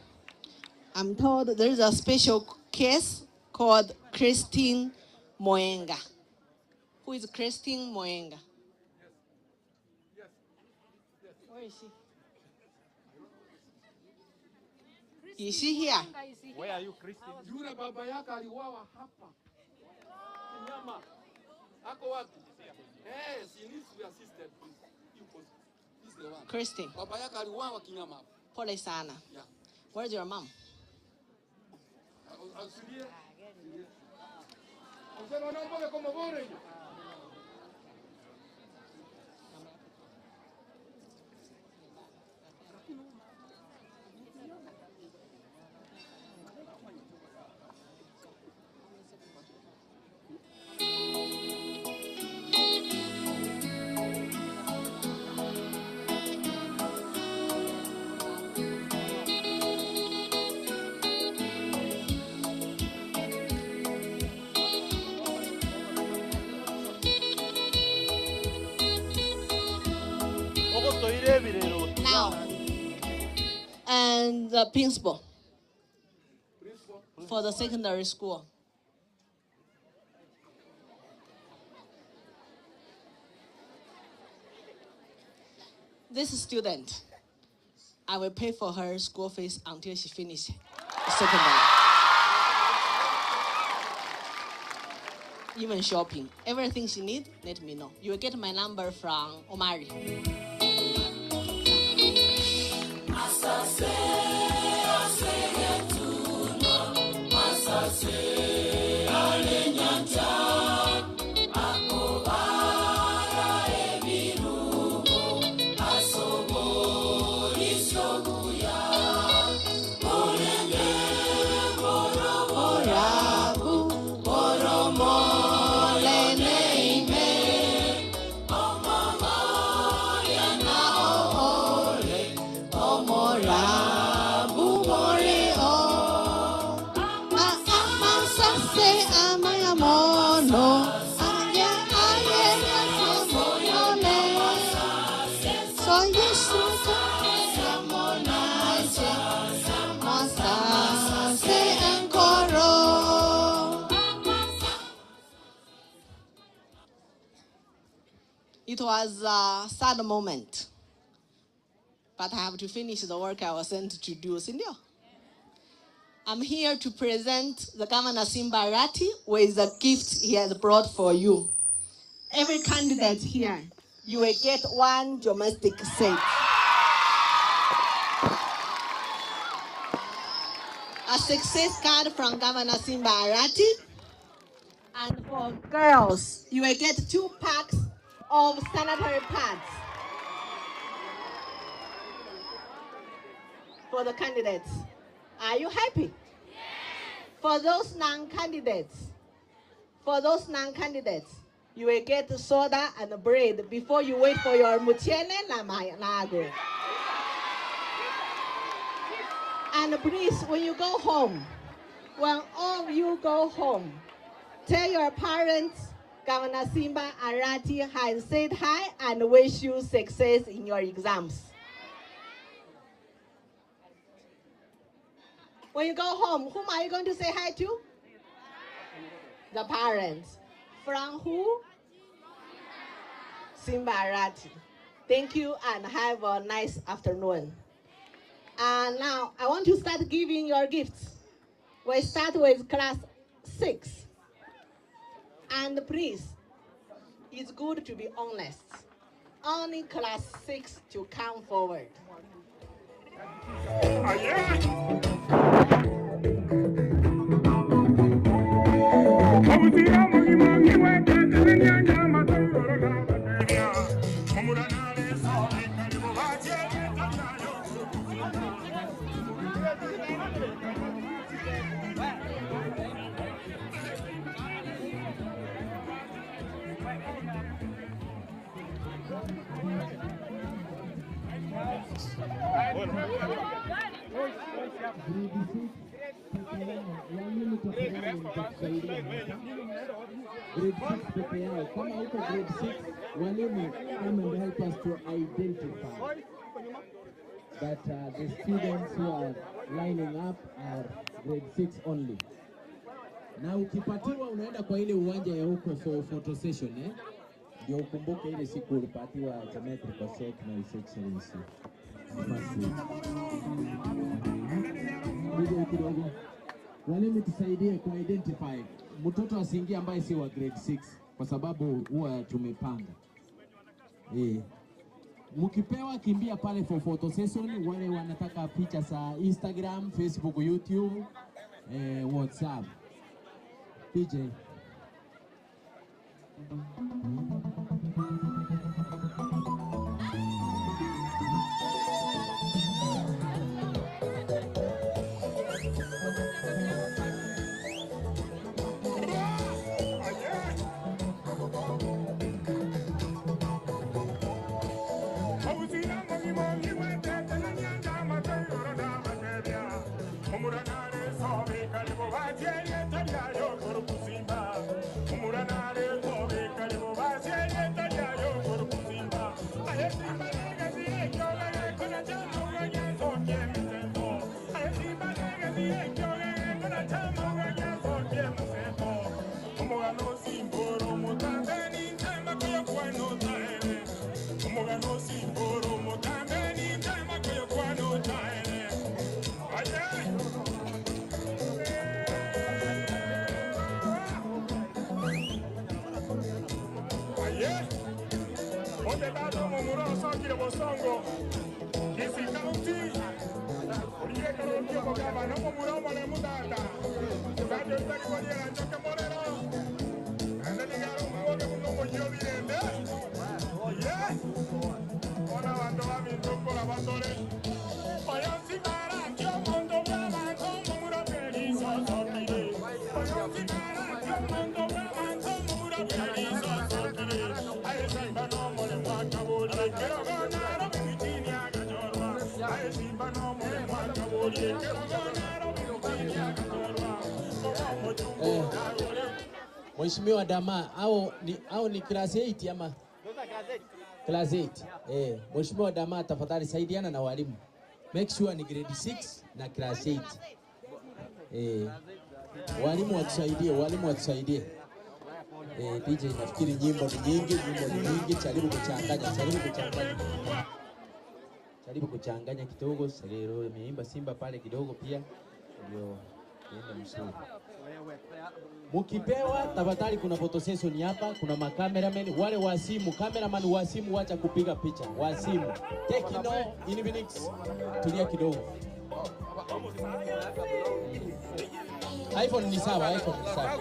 I'm told there's a special case called Christine Moenga. Who is Christine Moenga? Where is she? Is she here? Where are you, Christine? Yule baba yake aliuawa hapa. Kinyama. Ako wapi? Eh, she needs to be assisted. Yuko. He's the one. Christine. Baba yake aliuawa kinyama hapa. Pole sana. Yeah. Where's your mom? Auxilie. Usema naomba kama bora hiyo. Now, and the principal for the secondary school. This student, I will pay for her school fees until she finishes secondary. Even shopping, everything she needs, let me know. You will get my number from Omari. It was a sad moment, but I have to finish the work I was sent to do, Sindio. I'm here to present the Governor Simba Arati with the gift he has brought for you. Every candidate here, you will get one domestic set. A success card from Governor Simba Arati. And for girls, you will get 2 packs of sanitary pads for the candidates. Are you happy? Yes. For those non-candidates, you will get soda and bread before you wait for your muchele na maharagwe. And please, when you go home, when all of you go home, tell your parents Governor Simba Arati has said hi and wish you success in your exams. When you go home, whom are you going to say hi to? The parents. From who? Simba Arati. Thank you and have a nice afternoon. And now I want to start giving your gifts. We start with class 6. And please, it's good to be honest. Only class 6 to come forward. Grade 6 peke yao, walimu tafadhali mtatusaidia hapa. Grade 6 peke yao. Kama huko grade 6, walimu come and help us to identify that the students who are lining up are grade 6 only. Na ukipatiwa unaenda kwa ile uwanja ya huko for photo session eh? Ndio ukumbuke ile siku ulipatiwa geometrical set na His Excellency. First week. Kidogo kidogo. Walimu tusaidie ku identify mtoto asiingie ambaye si wa grade 6 kwa sababu huwa tumepanga. Eh. Mkipewa kimbia pale for photo session, wale wanataka picha za Instagram, Facebook, YouTube, WhatsApp. DJ. Mheshimiwa Dama, au ni class 8 ama class 8? Mheshimiwa Dama, tafadhali saidiana na walimu. Make sure ni grade 6 na class 8. Walimu watusaidie, walimu watusaidie. DJ, nafikiri nyimbo ni nyingi, nyimbo ni nyingi, jaribu kuchanganya, jaribu kuchanganya. Jaribu kuchanganya kidogo, Serero imeimba Simba pale kidogo pia ndio iende mzuri. Mukipewa tafadhali, kuna photo session hapa, kuna makameramen wale wa simu, cameraman wa simu wacha kupiga picha, wa simu. Tecno, Infinix, tulia kidogo. iPhone ni sawa, iPhone ni sawa.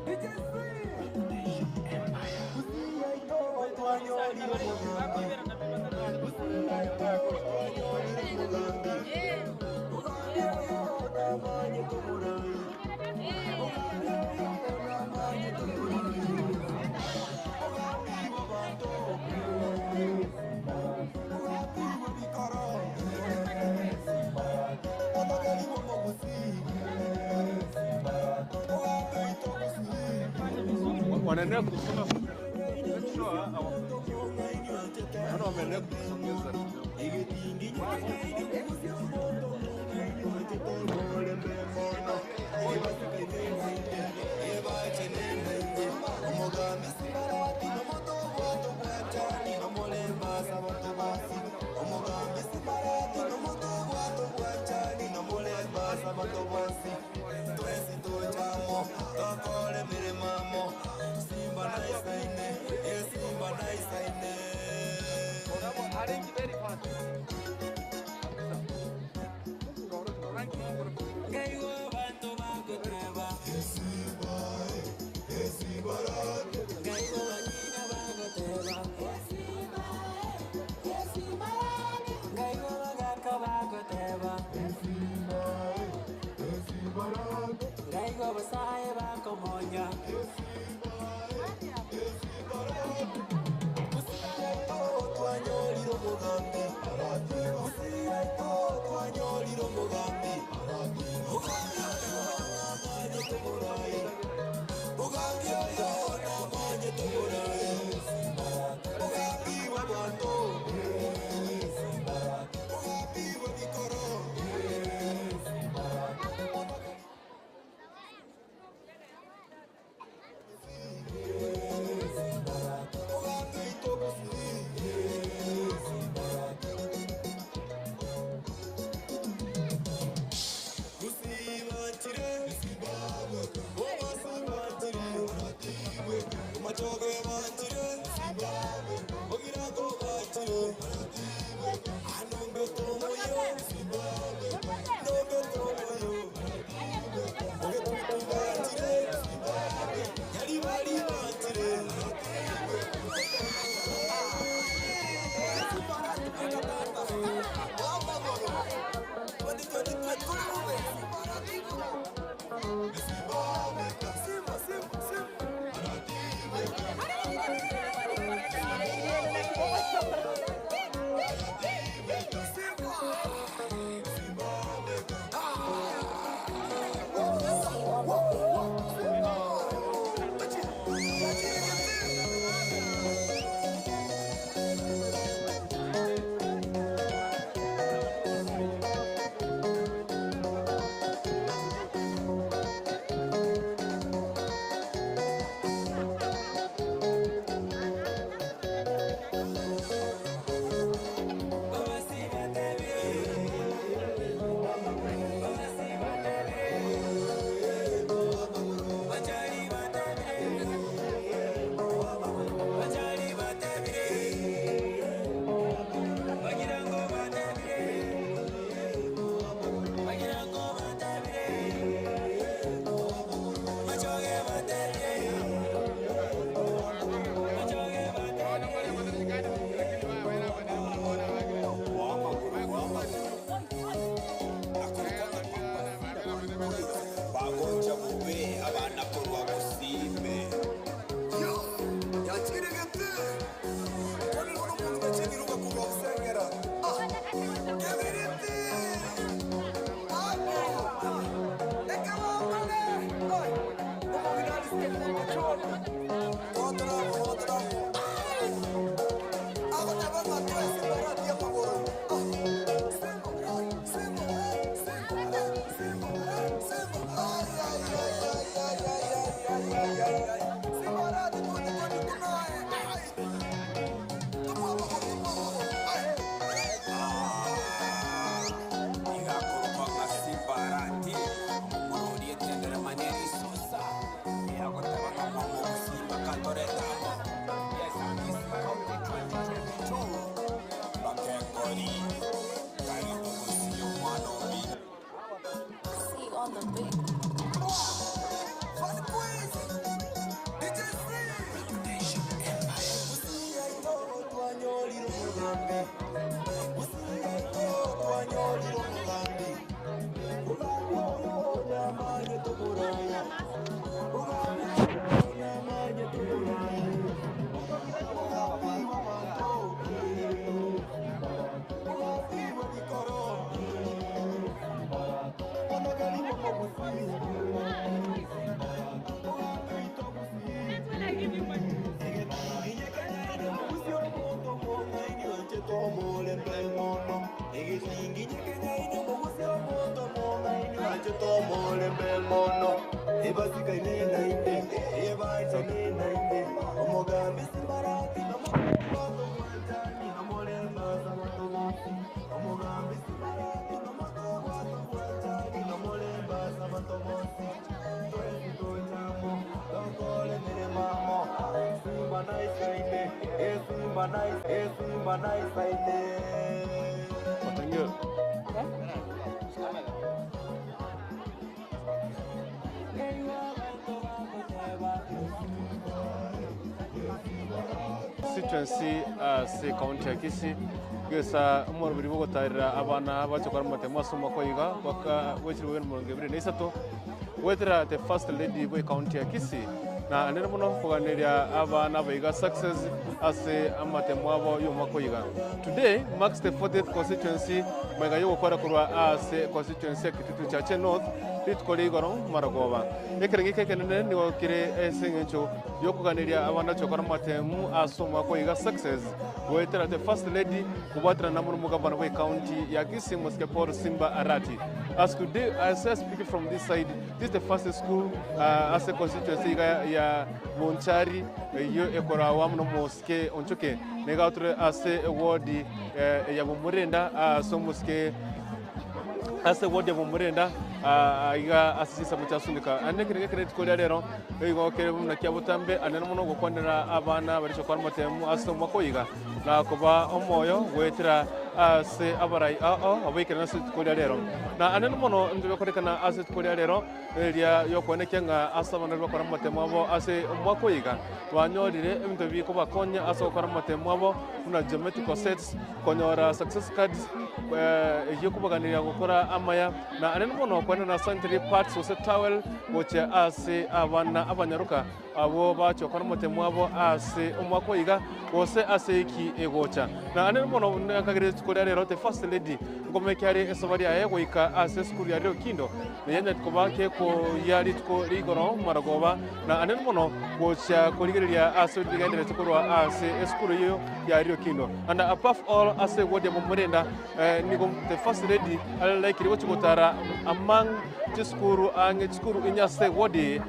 DJ C. Wanaendelea kusonga. Make sure naona wameendelea kusongeza. Constituency ase ekaunti ya Kisii, gesa omoroberi bwogotarera abana bache gokora amatemo ase omwaka oyo iga baka bwa chilifu emerongo ebere na isato, goetera the first lady bwe ekaunti ya Kisii na nere mono koganeria abana aba iga success ase amatemo abo ya omwaka oyo iga. Today marks the 40th constituency magega yogokora korwa ase constituency ya Kitutu Chache North rituko ria igoro marogoba. Ekerengo eke ekenene nigo kere ase eng'encho yokoganeria abana chokora amatemu ase omwaka oyo iga success goetera the first lady kobwaterana amo nomogabana bwe county ya Kisii Mosike Paul Simba Arati. As today as I speak from this side this is the first school uh, ase constituency iga ya Bonchari eyio ekorawa amo nomosike Onchoke niga tore ase ewodi eh, ya Bomorenda ase omosike ase ewodi ya Bomorenda ah, iga ase chinsemo chia Sunika. Ande ekero ekero rituko ria rero igo kere buna kia botambe anene mono gokwanera abana baria chokora amatemu ase omwaka oyo iga na koba omoyo goetera ase abarai ao abaikerana ase rituko ria rero. Na anene mono intwe gokorekana ase rituko ria rero eria yokoenekia ng'a ase abana baria bakora amatemu abo ase omwaka oyo iga banyorire ebinto bikobakonya ase gokora amatemu abo buna geometrical sets, konyora success cards eyio ekobaganiria gokora amaya na anene mono kwenena sanitary pads gose towel gochia ase abana abanyaroka abwo bachia gokora omotemo abo ase omwaka oyo iga gose ase eki egocha. Na anene mono nakagerire rituko ria rero the first lady nkomeke are esabari yaye goika ase esukuru ya Riokindo na yanyarete koba kekoyia rituko ria igoro marogoba na anene mono gochia korigereria ase rigenderete korwa ase esukuru eyio ya Riokindo. And above all ase ward ya Bomorenda nigo the first lady are likely gochia gotara among chisukuru ang'e chisukuru inye ase ward eye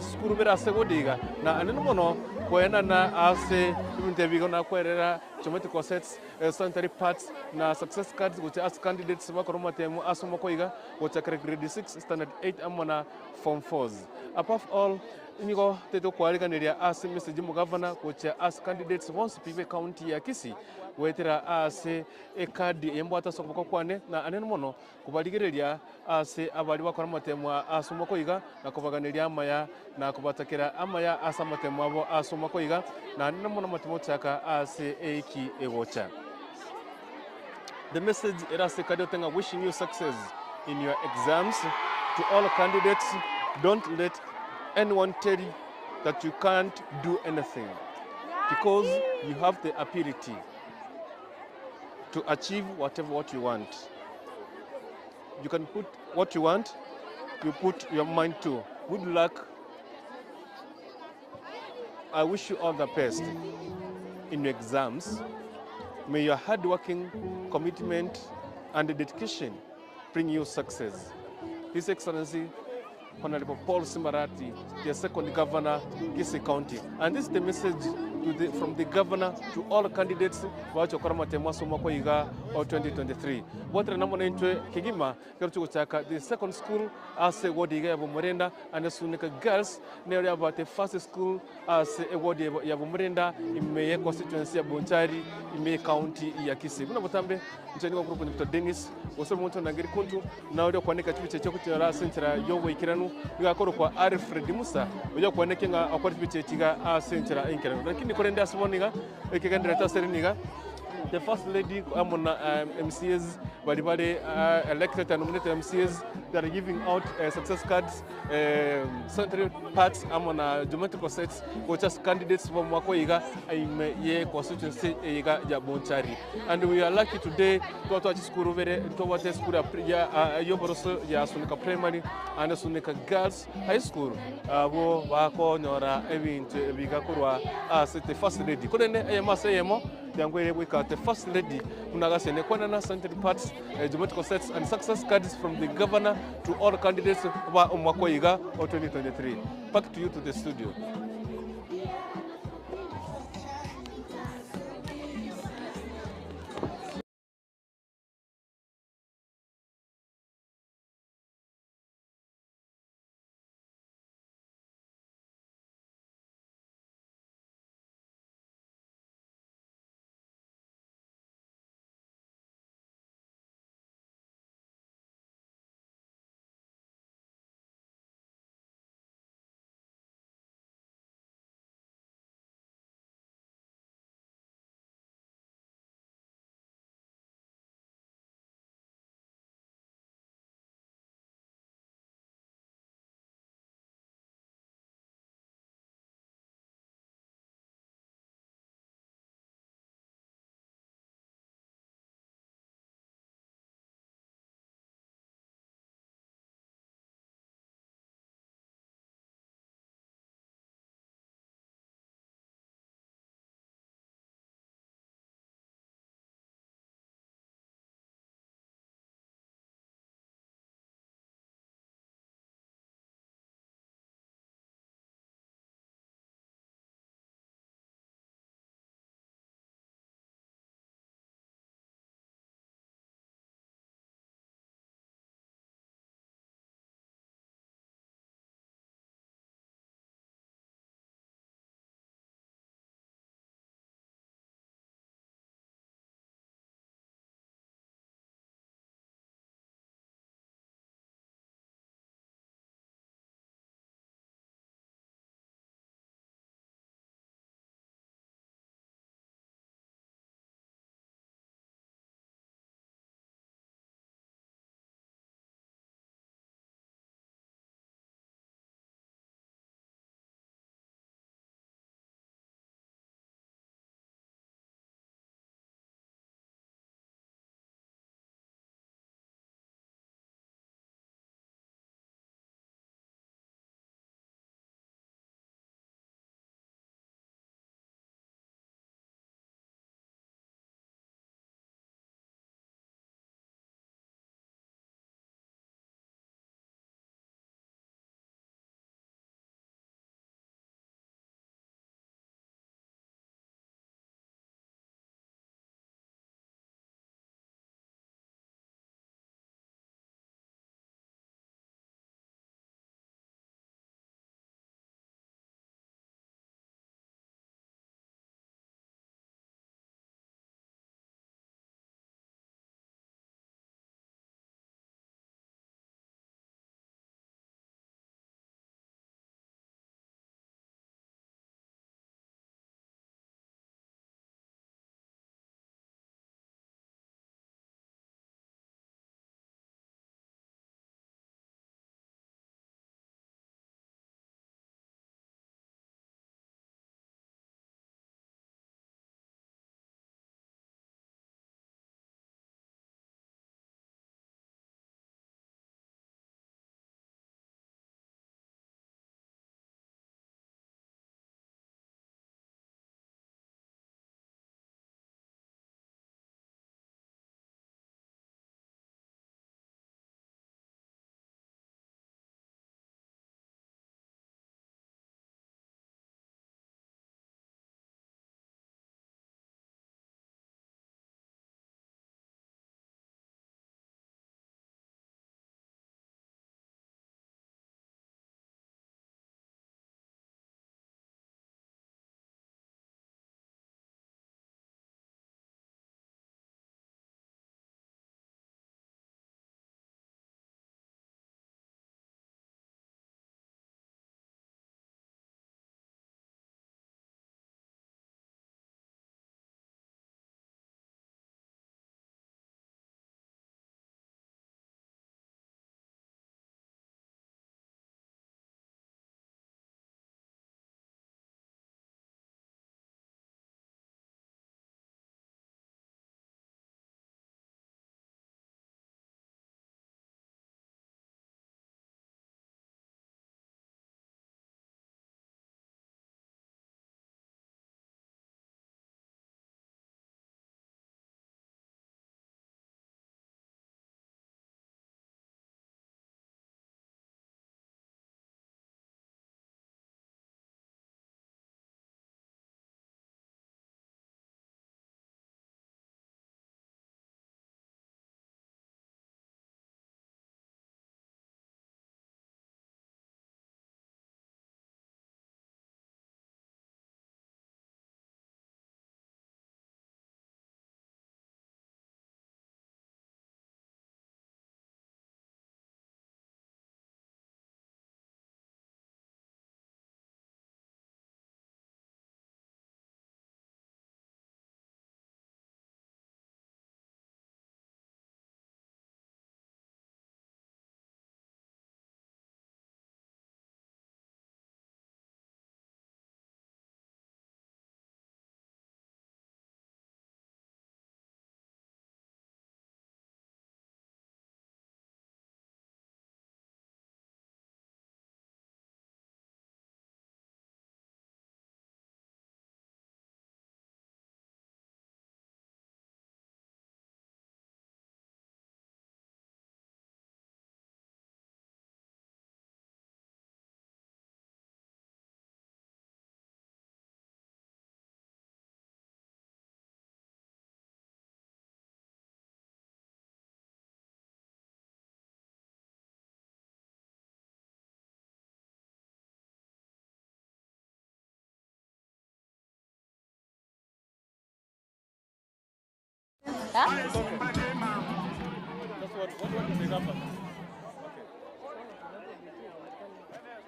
chisukuru bire ase ward iga na anene mono koenana ase ebinto ebi igo nakwerera geometrical sets, sanitary pads na success cards gochia ase candidates bakore amatemo ase omwaka oyo iga gochakera grade 6, standard 8 amo na form 4s. Above all nigo toete koariganeria ase message y'omogavana gochia ase candidates bonsi pi be county ya Kisii goetera ase ekadi eye mbwate ase okoboko kwane na anene mono kobarigereria ase abaria bakora amatemo ase omwaka oyo iga na kobaganeria amaya na kobatakera amaya ase amatemo abo ase omwaka oyo iga na anene mono amatemo gochaka ase eiki egocha. The message ere ase ekadi ote ng'a wishing you success in your exams to all candidates don't let anyone tell you that you can't do anything because you have the ability to achieve whatever what you want. You can put what you want, you put your mind to. Good luck. I wish you all the best in your exams. May your hardworking commitment and dedication bring you success. His Excellency Honorable Paul Simba Arati, the second governor, Kisii County. And this is the message to the, from the governor to all candidates bache gokora amatemo ase omwaka oyo iga o 2023. Bwatera namo naintwe kegima ekero togochaka the second school ase eward iga ya Bomorenda and Sunika Girls nero yaba the first school ase eward ya Bomorenda ime ye constituency ya Bonchari ime ye county ya Kisii. Buna botambe inche nigo nkorokwa Dr. Dennis gose omonto onangeri kuntu na oria okwaneka chibicha echio ogochinyora ase enchera y'oboikeranu nigo akorokwa Alfred Musa oyo okwaneke ng'a okore chibicha echi iga ase enchera enkeranu. Lakini korende ase bono iga ekegendererete ase ere niga. The first lady amo na MCAs baria bare elected and nominated MCAs they are giving out success cards, sanitary pads amo na geometrical sets gocha ase candidates b'omwaka oyo iga ime ye constituency eye iga ya Bonchari. And we are lucky today twatwara chisukuru bere ntobwate esukuru ya ya y'oboroso ya Sunika Primary and Sunika Girls High School abwo bakonyora ebinto ebi iga korwa ase the first lady. Korende eyemo ase eyemo Yango ere goika the first lady buna agasene kwenana sanitary pads, geometrical sets and success cards from the governor to all candidates ba omwaka oyo iga o 2023. Back to you to the studio. Huh? It's okay. Just what do you want to say, Governor? Okay.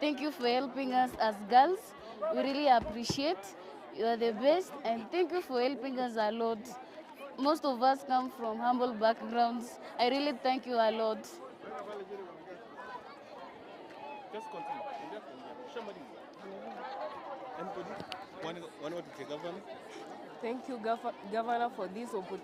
Thank you for helping us as girls. We really appreciate. You are the best, and thank you for helping us a lot. Most of us come from humble backgrounds. I really thank you a lot. Just continue. Somebody. Anybody? One, one word to say, Governor? Thank you, Governor, for this opportunity.